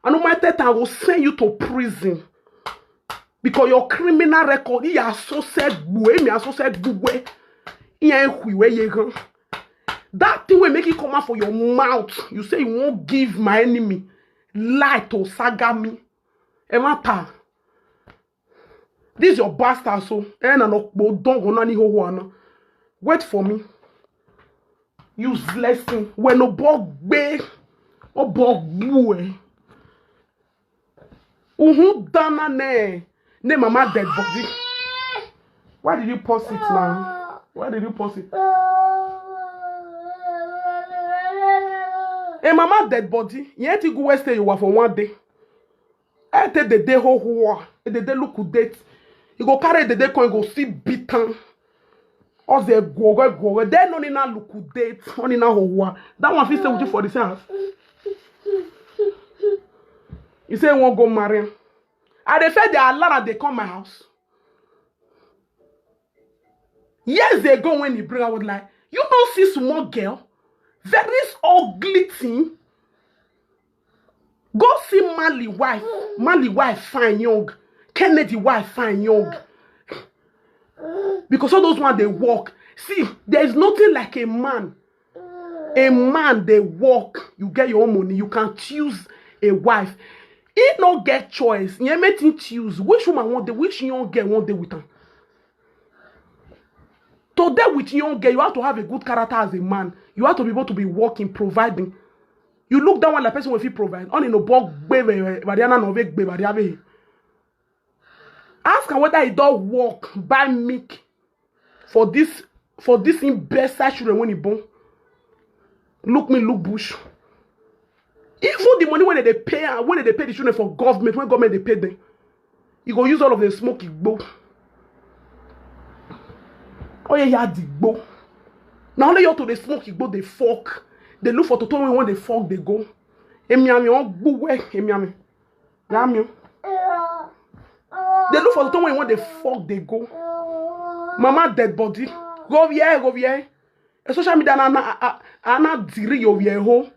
I know my tete I will send you to prison. Because your criminal record, he has so said bueme, has so said buwe. He ain't where you go. That thing will make it come out for your mouth. You say you won't give my enemy light to saga me. Emata. This is your bastard so. And I no don't go nani ho ho ana. Wait for me. Useless thing. When no bog be. O bog bue. Uhu dana ne. Ne mama dead body. Why did you pause it now? Why did you pause it? A mama dead body. Yet you go west you were for one day. I take the day ho ho. The day look date. You go carry the day coin go see beaten. Or they go go go. Then only now look date. Only now ho ho. That one fit stay with you for the same house. You say you won't go marry. I dey fed the alarm they come my house. Years ago when he bring out like, you don't see small girl, very ugly thing. Go see Mali wife. Mali wife fine young. Kennedy wife fine young. Because all those ones they work. See, there is nothing like a man. A man they work. You get your own money. You can choose a wife. He no get choice. He anything choose. Which woman want the which young girl want the with him? To date with young girl, you have to have a good character as a man. You have to be able to be working, providing. You look down on the person if you provide. Only no bog baby, Mariana no big baby. Ask her whether he don't work, buy milk for this for this imbecile children when he born. Look me, look bush. Even the money when they pay, when they pay the children for government, when government they pay them, you go use all of them smoke igbo. Oh yeah, yeah, the igbo. Now only you to the smoke igbo, they fuck. They look for toto when they fuck, they go. Emiami, on gbue, emiami. Yami. They look for toto when they fuck, they go. Mama dead body. Go here, go here. A social media na na na diri yo here ho.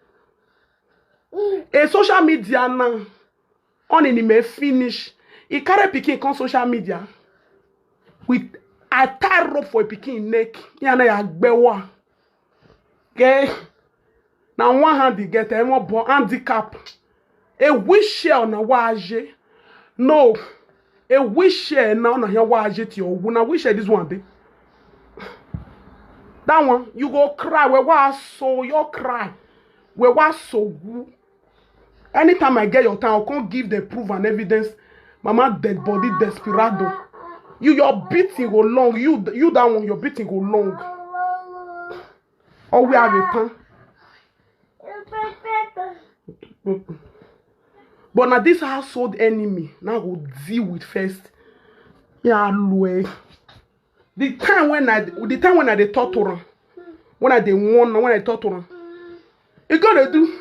A social media now, on in may finish. He carry pikin come social media with, I tie rope for a pikin neck. Yana ya gbewa. Okay. Now one hand he get, I want born handicap. A wheelchair na waje. No. A wheelchair now na here waje ti owu. Na wheelchair this one dey. That one, you go cry. We wa so you cry. We wa so woo. Anytime I get your time, I'll come give the proof and evidence. Mama dead body desperado. You, your beating go long. You, you that one, your beating go long. Or we have a time. But now this household enemy now go deal with first. Yeah, Lue. The time when I, the time when I dey talk to am, when I dey warn, when I talk to am, e go dey do.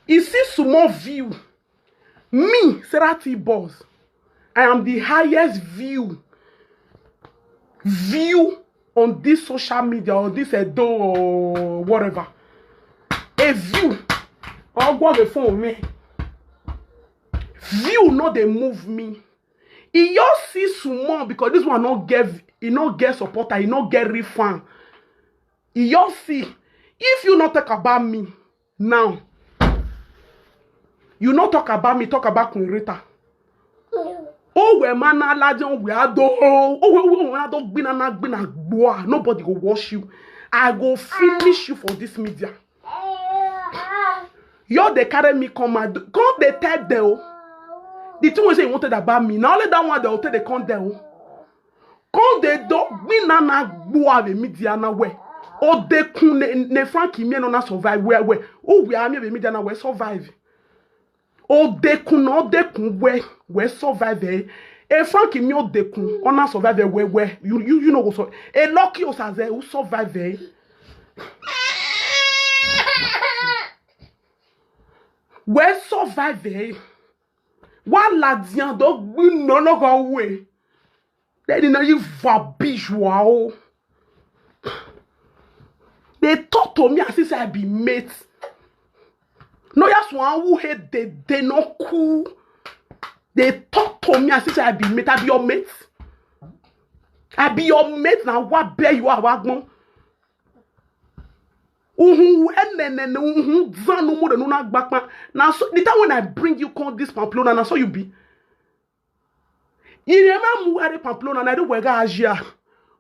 E see small view. Me, Sarah T Boss, I am the highest view, view on this social media, on this Edo or whatever. A view. I'll go on the phone, man. View no dey move me. E just see small because this one no get, e no get supporter, e no get real fan. E just see. If you no talk about me now, you no talk about me, talk about Queen Rita. Oh, we man na laje, oh, we ado, oh, we, we, we ado gbina na gbina gboa. Nobody go watch you. I go finish you for this media. You dey carry me come out, come dey tell them o. The thing wey say you wanted about me, na only that one dey hotel dey come there o. Come dey do gbina na gboa the media na we. O dey kun ne, ne Frankie me no na survive well well. O we are me the media na we survive. O dey kun no dey kun we, we survive eh. E Frankie me o dey kun, o na survive eh, we we. You, you, you no go so. E lucky o saze, o survive eh. We survive eh. Wa la dian do gbi no no go we. Then you know you va bijwa o. They talk to me as if I be mate. No, yes, one who hate they, they no cool. They talk to me as if I be mate. I be your mate. I be your mate now. What bear you are, wagbon? Uhun, enenene, uhun, zanu, mo de nuna gbakpa. Now, so the time when I bring you come this Pamplona, now so you be. You remember where Pamplona, na the wega Asia.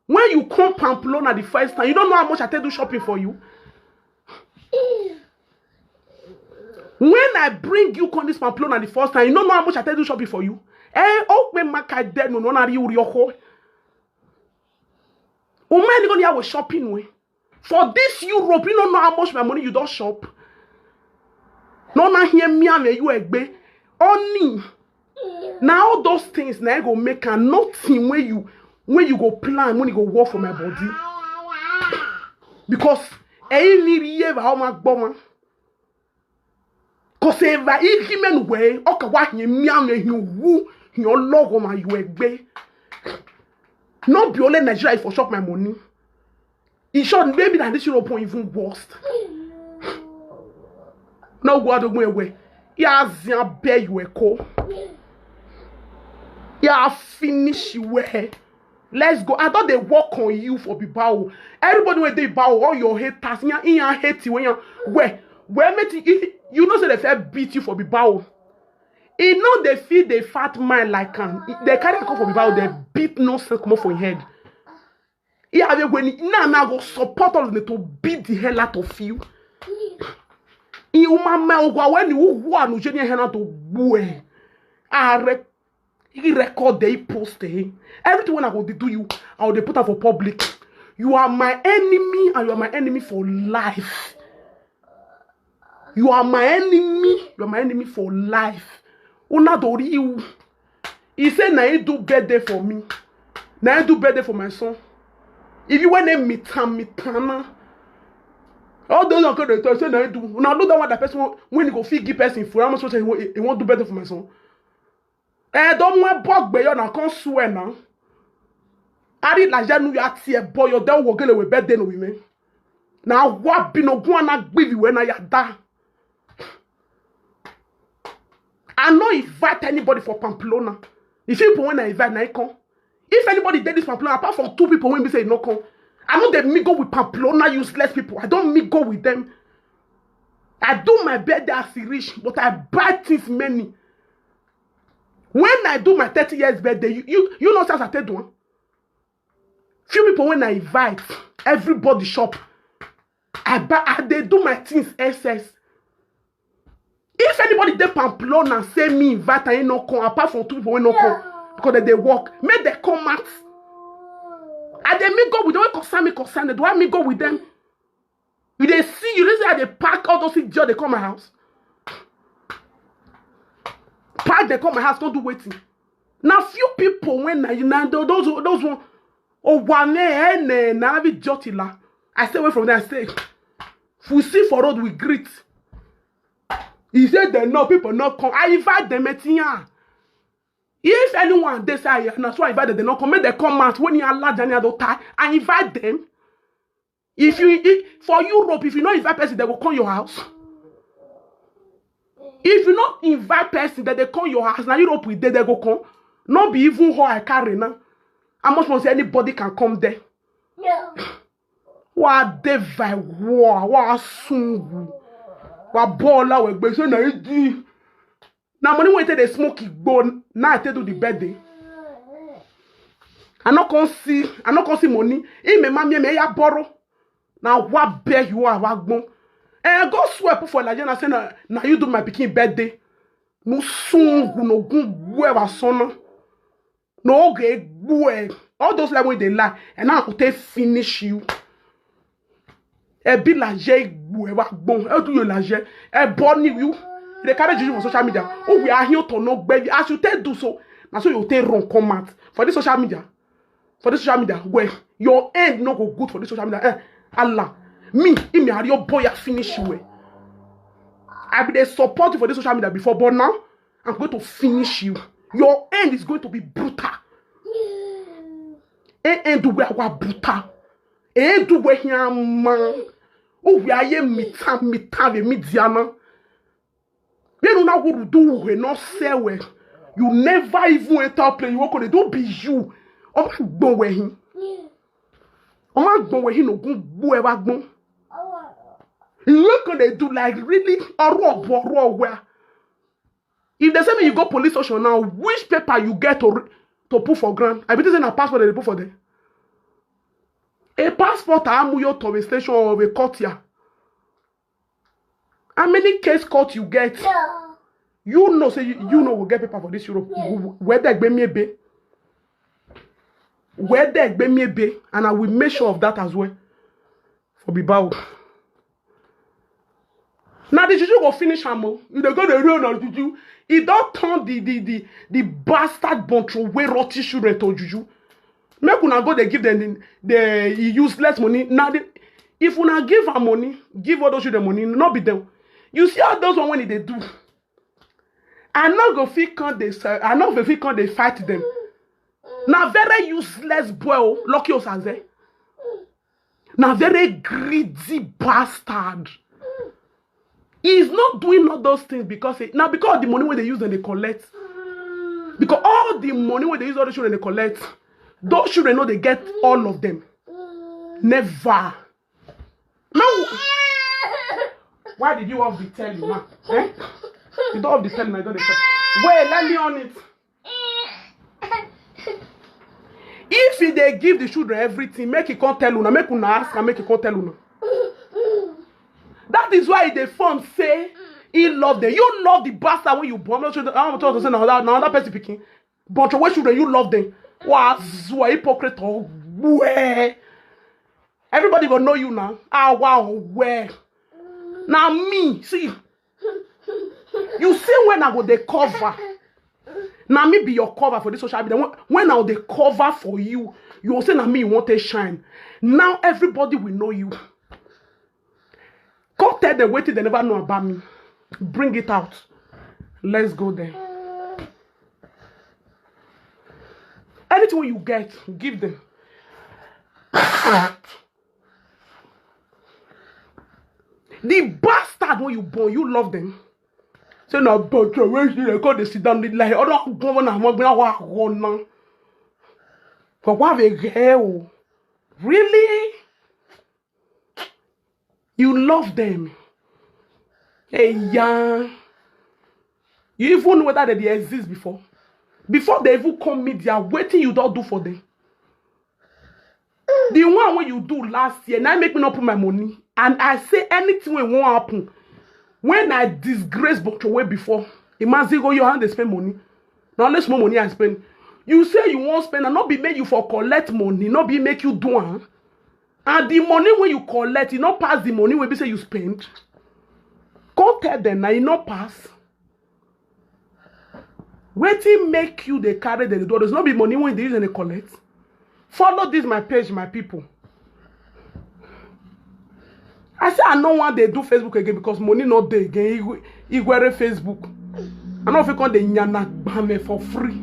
When you come Pamplona the first time, you don't know how much I take do shopping for you. When I bring you come this Pamplona the first time, you don't know how much I take do shopping for you. Eh, open my car there, no, no, na ri uri oko. O man, you go there shopping way. For this Europe, you don't know how much my money you don't shop. No, na here me and you egbe. Only. Now all those things now go make a nothing when you, when you go plan, when you go work for my body. Because eh, ni ri ye ba o ma gbo ma. Cause if I eat him anyway, okay, why he me and he who he logo my you egbe. No be only Nigeria for shop my money. In short, maybe that this Europe even worst. No go out of my way. Yeah, Zia bear you a call. Yeah, finish you where. Let's go. I thought they work on you for Bibao. Everybody when they bow, all your haters, yeah, yeah, hate you when you where where mate you, you know say they fair beat you for Bibao. E no dey feed the fat man like am. They carry come for Bibao, they beat no sense come for him head. Yeah, they when now now go support all of them to beat the hell out of you. You mama ogwa when you who are no jeni hena to bue. Are he record they post eh. Everything when I go dey do you, I will dey put am for public. You are my enemy and you are my enemy for life. You are my enemy. You are my enemy for life. Una dori you. He say na he do birthday for me. Na he do birthday for my son. If you when they meet am, meet am na. All those are good. They say na he do. Una know that one that person when he go fit give person for how much he want, he want do birthday for my son. Eh, don't want bog be your na come swear now. Ari la janu ya tie boy your del wogele we birthday no women. Now what be no go na give you when I da. I no invite anybody for Pamplona. The few people when I invite, na come. If anybody did this Pamplona, apart from two people when we say no come, I know they mingle with Pamplona useless people. I don't mingle with them. I do my birthday as e reach, but I buy things many. When I do my thirty years birthday, you you, you know as I take do am. Few people when I invite, everybody shop. I buy, I dey do my things S S. If anybody dey Pamplona say me invite and he no come, apart from two people wey no come because they dey work, make they come out. I dey mingle with them wey concern me, concern them. Do I mingle with them? You dey see, you dey see how they pack all those idiot dey come my house. Pack dey come my house, come do wetin? Na few people when na you na those those one. Oh one eh na na be jotila. I stay away from there. I say, if we see for road we greet. He said they no people no come. I invite them at here. If anyone they say I na so I invite them, they no come. Make they come out when you allow Daniel don tie. I invite them. If you if, for Europe, if you no invite person, they go come your house. If you no invite person, that they come your house. Now Europe we dey, they go come. No be even how I carry now. How much more say anybody can come there? Wa de vai wa wa sungu. Wa bola we gbe say na idi. Na money wey take dey smoke igbo, na I take do the birthday. I no come see, I no come see money. If me mammy me ya borrow. Na wa beg you wa wa gbon. Eh, go swear put for Lajana say na na you do my pikin birthday. No sungu no gun we wa sona. No oge gbue. All those like when they lie, and now I go take finish you. E be laje gbue wa gbon. E do you laje. E born you. They carry you on social media. Oh, we are here to no baby. As you take do so, now so you take run come out for this social media. For this social media, where your end no go good for this social media. Eh, Allah, me, in me, your boy, I finish you. Eh. I be dey support you for this social media before, but now I'm going to finish you. Your end is going to be brutal. E end we wa brutal. E end we here man. O we aye mita mita we midiana. We no na go do we no say we. You never even enter play. You go dey do be you. O ma gbon we hin. O ma gbon we hin no gun gbo e wa gbon. You go dey do like really oro obo oro we. If they say me you go police station now, which paper you get to re- to put for ground? I be think say na passport they put for there. A passport amuyo to a station or a court here. How many case court you get? You know say you, you know will get paper for this Europe. Where they gbe me be? Where they gbe me be? And I will make sure of that as well. For Bilbao. Now the juju go finish am o. You dey go dey run on juju. E don turn the the the the bastard bunch wey rotten children to juju. Make una go dey give them the, the useless money. Now the, if una give am money, give all those children money, no be them. You see all those one when e dey do. I no go fit come dey sell. I no go fit come dey fight them. Na very useless boy o, Lucky Osaze. Na very greedy bastard. He's not doing all those things because he, now because of the money wey they use and they collect. Because all the money wey they use all the children they collect, those children no they get all of them. Never. No. Why did you off the telly now? Eh? You don't off the telly now. You don't dey tell. Wait, let me on it. If he dey give the children everything, make he come tell una, make una ask and make he come tell una. That is why the phone say he love them. You love the bastard when you born. I'm not sure. I'm not sure to say now that now that person picking. But your children, you love them. Wow, hypocrite or where? Everybody go know you now. Ah wow, where? Now me, see. You see when I go dey cover. Now me be your cover for this social media. When, when I go dey cover for you, you will say na me you want to shine. Now everybody will know you. Come tell them wetin they never know about me. Bring it out. Let's go there. Anything you get, give them. The bastard when you born, you love them. Say na bottle wey she dey call dey sit down dey lie. Other governor mo gbina wa go na. For what we go? Really? You love them. Hey, yeah. You even know whether they dey exist before? Before they even come media, wetin you don do for them? The one wey you do last year, na make me not put my money. And I say anything wey wan happen, when I disgrace Botchoway before, imagine go your hand dey spend money. Na only small money I spend. You say you wan spend, and no be make you for collect money, no be make you do am. And the money wey you collect, e no pass the money wey be say you spend. Come tell them na e no pass. Wetin make you dey carry the dollars? No be money wey dey use and dey collect. Follow this my page, my people. I say I no wan dey do Facebook again because money no dey again. Igwe- Igwere Facebook. I no fit come dey nyana gbame for free.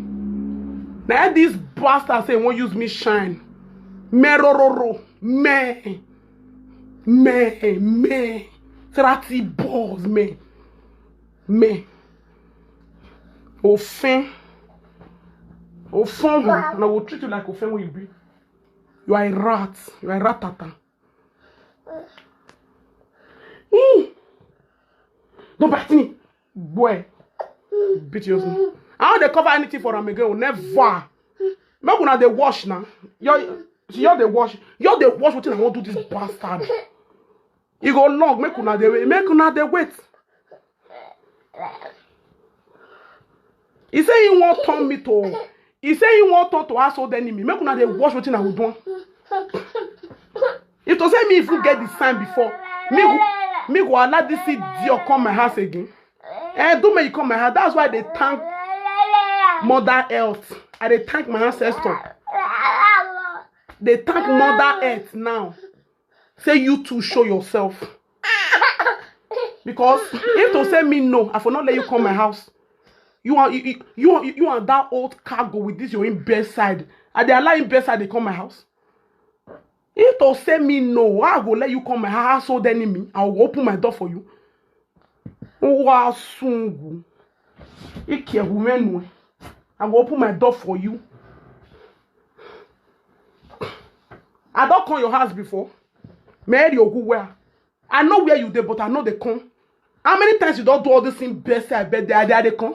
Na this bastard say he wan use me shine. Merororo. Me. Me. Me. Thirty balls. Me. Me. Ofin. Ofin. And I will treat you like Ofin wey you be. You are a rat. You are a rat tata. Mm. Don't bite me. Boy. Beat you. I don't dey cover anything for am again. Never. Make una dey wash now. You you dey wash. You dey wash wetin I wan do this bastard. E go long. Make una dey wait. Make una dey wait. He say he wan turn me to. He say he wan turn to household enemy. Make una dey wash wetin I go do. If to say me even get the sign before, me go, me go allow this idiot come my house again. Eh, do make you come my house. That's why I dey thank Mother Earth. I dey thank my ancestor. Dey thank Mother Earth now. Say you too show yourself. Because if to say me no, I for not let you come my house. You are you you, you, you and that old cargo with this your own bedside. I dey allow him bedside dey come my house. If to say me no, I go let you come my household enemy. I will open my door for you. Wa sungu. Ike humenwe. I go open my door for you. I don come your house before. Mary Oguwea. I know where you dey, but I know they come. How many times you don do all this thing? Best I bet they are there they come.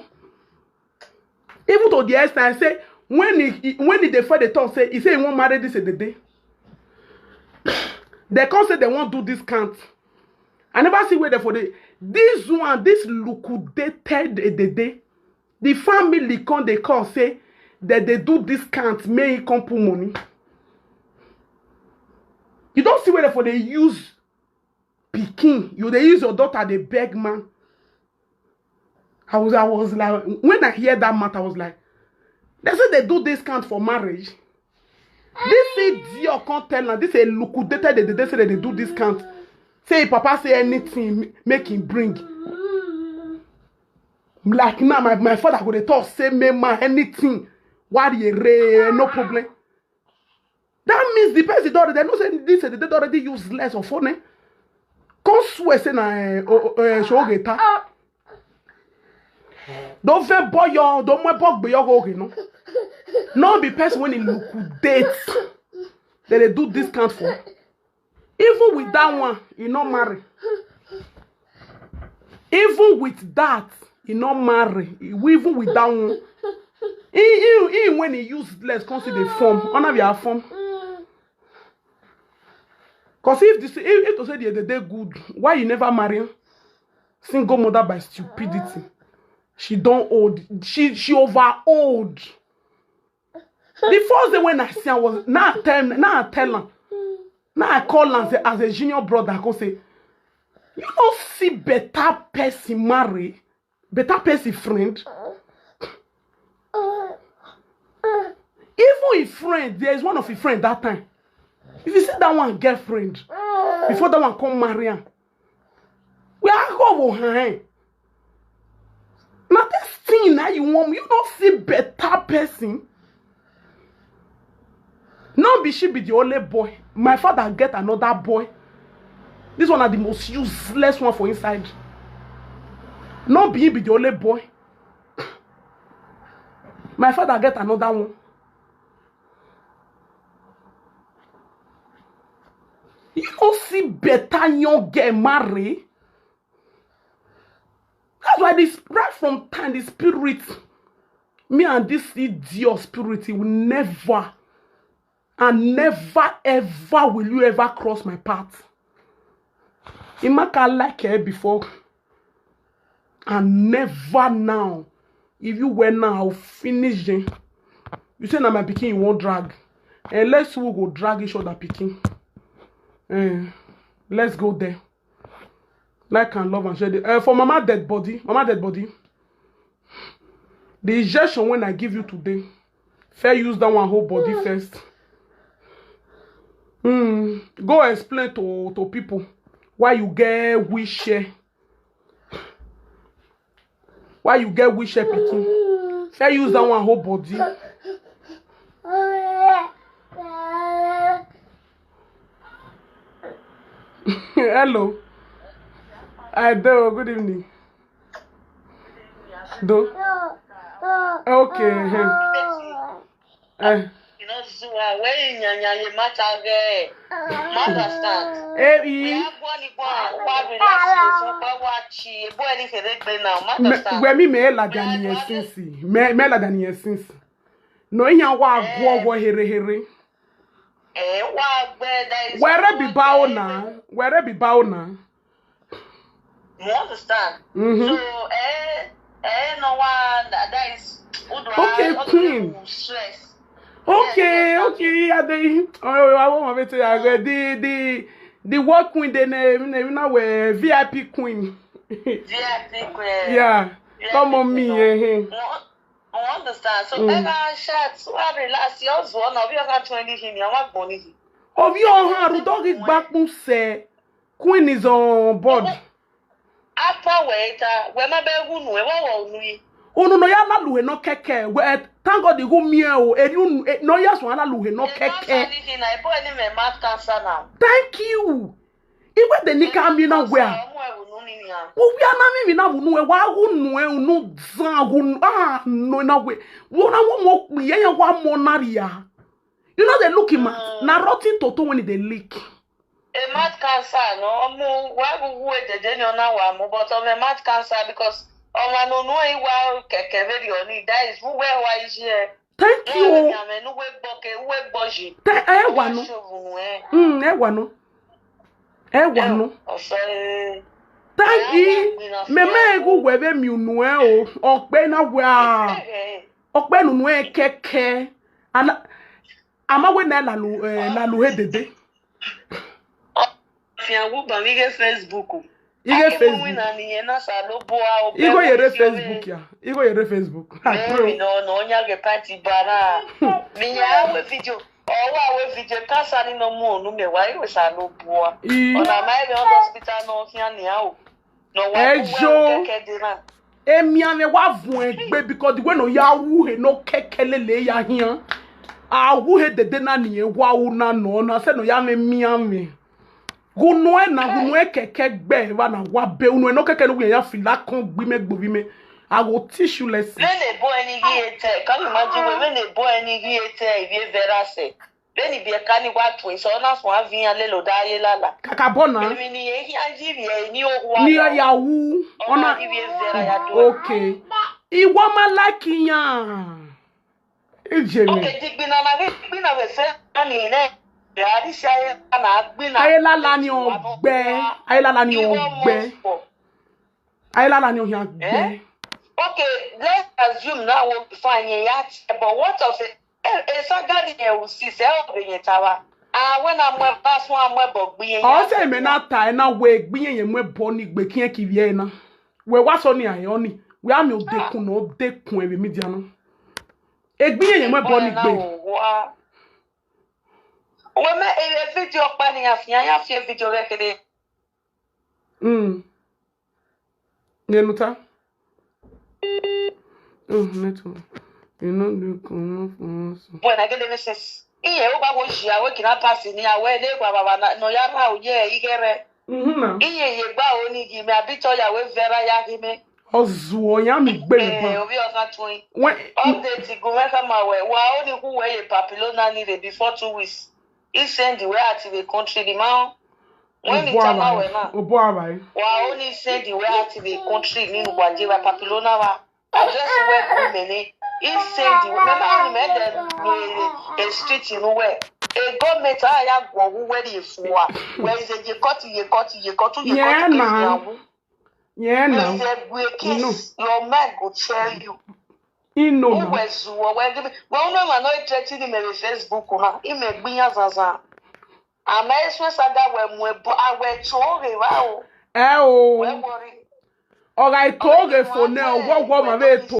Even to the extent I say when he when he dey first dey talk say he say he wan marry this a day. They come say they wan do this count. I never see where they for the this one this liquidated a day. The family come dey call say that they do this count make he come put money. You don't see where they for they use pikin. You they use your daughter they beg man. I was I was like when I hear that matter I was like, they say they do this count for marriage. This idiot can't tell now. This a liquidated they they say that they do this count. Say papa say anything make him bring. Like now my, my father go dey talk say me man anything. Why the no problem. That means the person don already know say this they don already useless or funny. Come swear say na eh, oh, oh, eh, shogeta. Don't fe boy yo, don't my bog be your go no. No be person when he liquidate. Then they do discount for. Even with that one, he not marry. Even with that, he not marry. Even with that one, he, he, he when he useless, come see the form. Honor your form. Cause if this, if, if to say the other day good, why you never marry? Single mother by stupidity. She don't old. She she over old. The first day when I see her was now I tell now I tell her. Now I call her as a, as a junior brother. I go say, you don't see better person marry, better person friend. Even his friend, there is one of his friend that time. If you see that one girlfriend, before that one come marry him, we are go hand. Now this thing now you want you don't see better person. No be she be the only boy. My father get another boy. This one are the most useless one for inside. No be him be the only boy. My father get another one. You no see better young girl marry. That's why this, right from time, the spirit, me and this idiot spirit, he will never and never ever will you ever cross my path. Imaka like her before, and never now. If you were now, I'll finish them. You say na my pikin you wan drag. Unless we go drag each other pikin. Eh, let's go there. Like and love and share the, eh, for mama dead body, mama dead body. The injection when I give you today, fair use that one whole body first. Hmm. Go explain to to people why you get wheelchair. Why you get wheelchair pikin? Fair use that one whole body. Hello. I do. Good evening. Do. Okay. Eh. You know, zuwa where nyanya ye matter there. Understand? Eh, eh. We are going to go and relax. So, but what she, boy, anything they play now. Understand? Where me me la dani since. Me me la dani since. No, inya wa go go here here. Eh, wa gbe that is. Where be bao na? Where be bao na? You understand? Mm-hmm. So, eh, eh, no one that, that is. Okay, Queen. Stress. Okay, yes, okay, yeah, they. Oh, I want to tell you, the the the work queen, the name, name now, V I P queen. V I P queen. Yeah. Come on, me, eh. You understand? So, mm. Ega chat, wa relax, your zone, of your country, anything, you want money. Of your hand, Rudogi Bakun say, Queen is on board. Apa weta, we ma be hunu, we wa wa unu yi. Unu no ya na luhe no keke, we thank God the who me o, e unu, e, no ya so na luhe no keke. Anything, I put any me mad cancer now. Thank you. Iwe de nika mi na we a. Wo wi ana mi mi na unu e wa unu e unu zan unu ah no na we. Wo na wo mo ye ye wa mo na ria. You know they look him at. Na rotten toto when they lick. A mad cancer, no? Omo, why would we the day no now? But of a mad cancer because of an unknown wa keke very on it. That is who where why is here. Thank you. Ẹ wà nù. Mm, ẹ wà nù. Ẹ wà nù. Thank you. Mẹ̀mẹ́ egu wẹ̀rẹ̀ mi nù ẹ o. Ọ̀pẹ náà wẹ̀ á. Ọ̀pẹ nùnú ẹ kẹ́kẹ́. Àmọ́ wẹ̀ náà làlù ẹ̀ làlù ẹ̀ dèdè. Fiangu bami ge Facebook. Ige Facebook. Igo yere Facebook ya. Igo yere Facebook. Mimi no no nya ge party bara. Mi ya we video. O wa we video ka sa ni no mu onu me wa iwe sa lo bua. Ona mai be on hospital no fian ni awo. No wa. Ejo. Emi ame wa vun egbe because the way no ya wu he no kekelele ya hian. A wu he dede na ni e wa u na no na se no ya me mi ame. Gunu e na gunu e keke gbe wa na wa be unu e no keke no ya fila kan gbi me gbo bi me. I will teach you lesson. When they boy any here tell, can you imagine when they boy any here tell if you vera se. Beni bi eka ni wa twin so na so avi ya lelo da ye lala. Kakabona. Emi ni ye hi aji bi e ni o wa. Ni ya wu. Ona ibi e vera ya do. Okay. Iwo ma like yan. Ejemi. Okay, di gbina na gbina we se ani ne. Ya di si aye na gbina. Aye lala ni o gbe. Aye lala ni o gbe. Aye lala ni o ya gbe. Okay, let's assume now we find yet. But what of it? E sagari ye usi se o be ye tawa. A we na mwe pasu a mwe bo gbiye. O se me na ta e na we gbiye ye mwe bo ni gbe kiyen ki vie na. We wa so ni ayo ni. We ami o dekun no dekun e be mi dia no. E gbiye ye mwe bo ni gbe. We me e video pa ni afian ya fi video re kede. Mm. Nenuta. Oh, network. You know the comot for us. When I get the message. Iye o ba wo ji awe kina pass ni awe le kwa baba na no ya ra o ye igere. Mhm na. Iye ye gba o ni gi me abito ya we vera ya gi me. Ozuo ya mi gbere Eh, ba. Obi Okan Twin. When Update go make am aware. Wa only who were a Papilona need before two weeks. He send the way out of the country. The man when he Obo chama abai. we now. Obo abai. Wa only send the way out of the country. Ni wa je wa Papilona wa. Address where women eh. He send the way. Remember how he made them a street in where a government ah ya go who where the fua. Where is a ye cut ye cut ye cut ye Yeah, cut man. Yeah, Where now. is a gwe You know. case. Your mind go tell you. He know Who now. was who? Where give me? Well, no man, no threatening me with Facebook now. He may be as as a. I'm a swear saga where mwe bo I were to re wow. Eh oh. Where worry. All right, toge for now. What what my way to?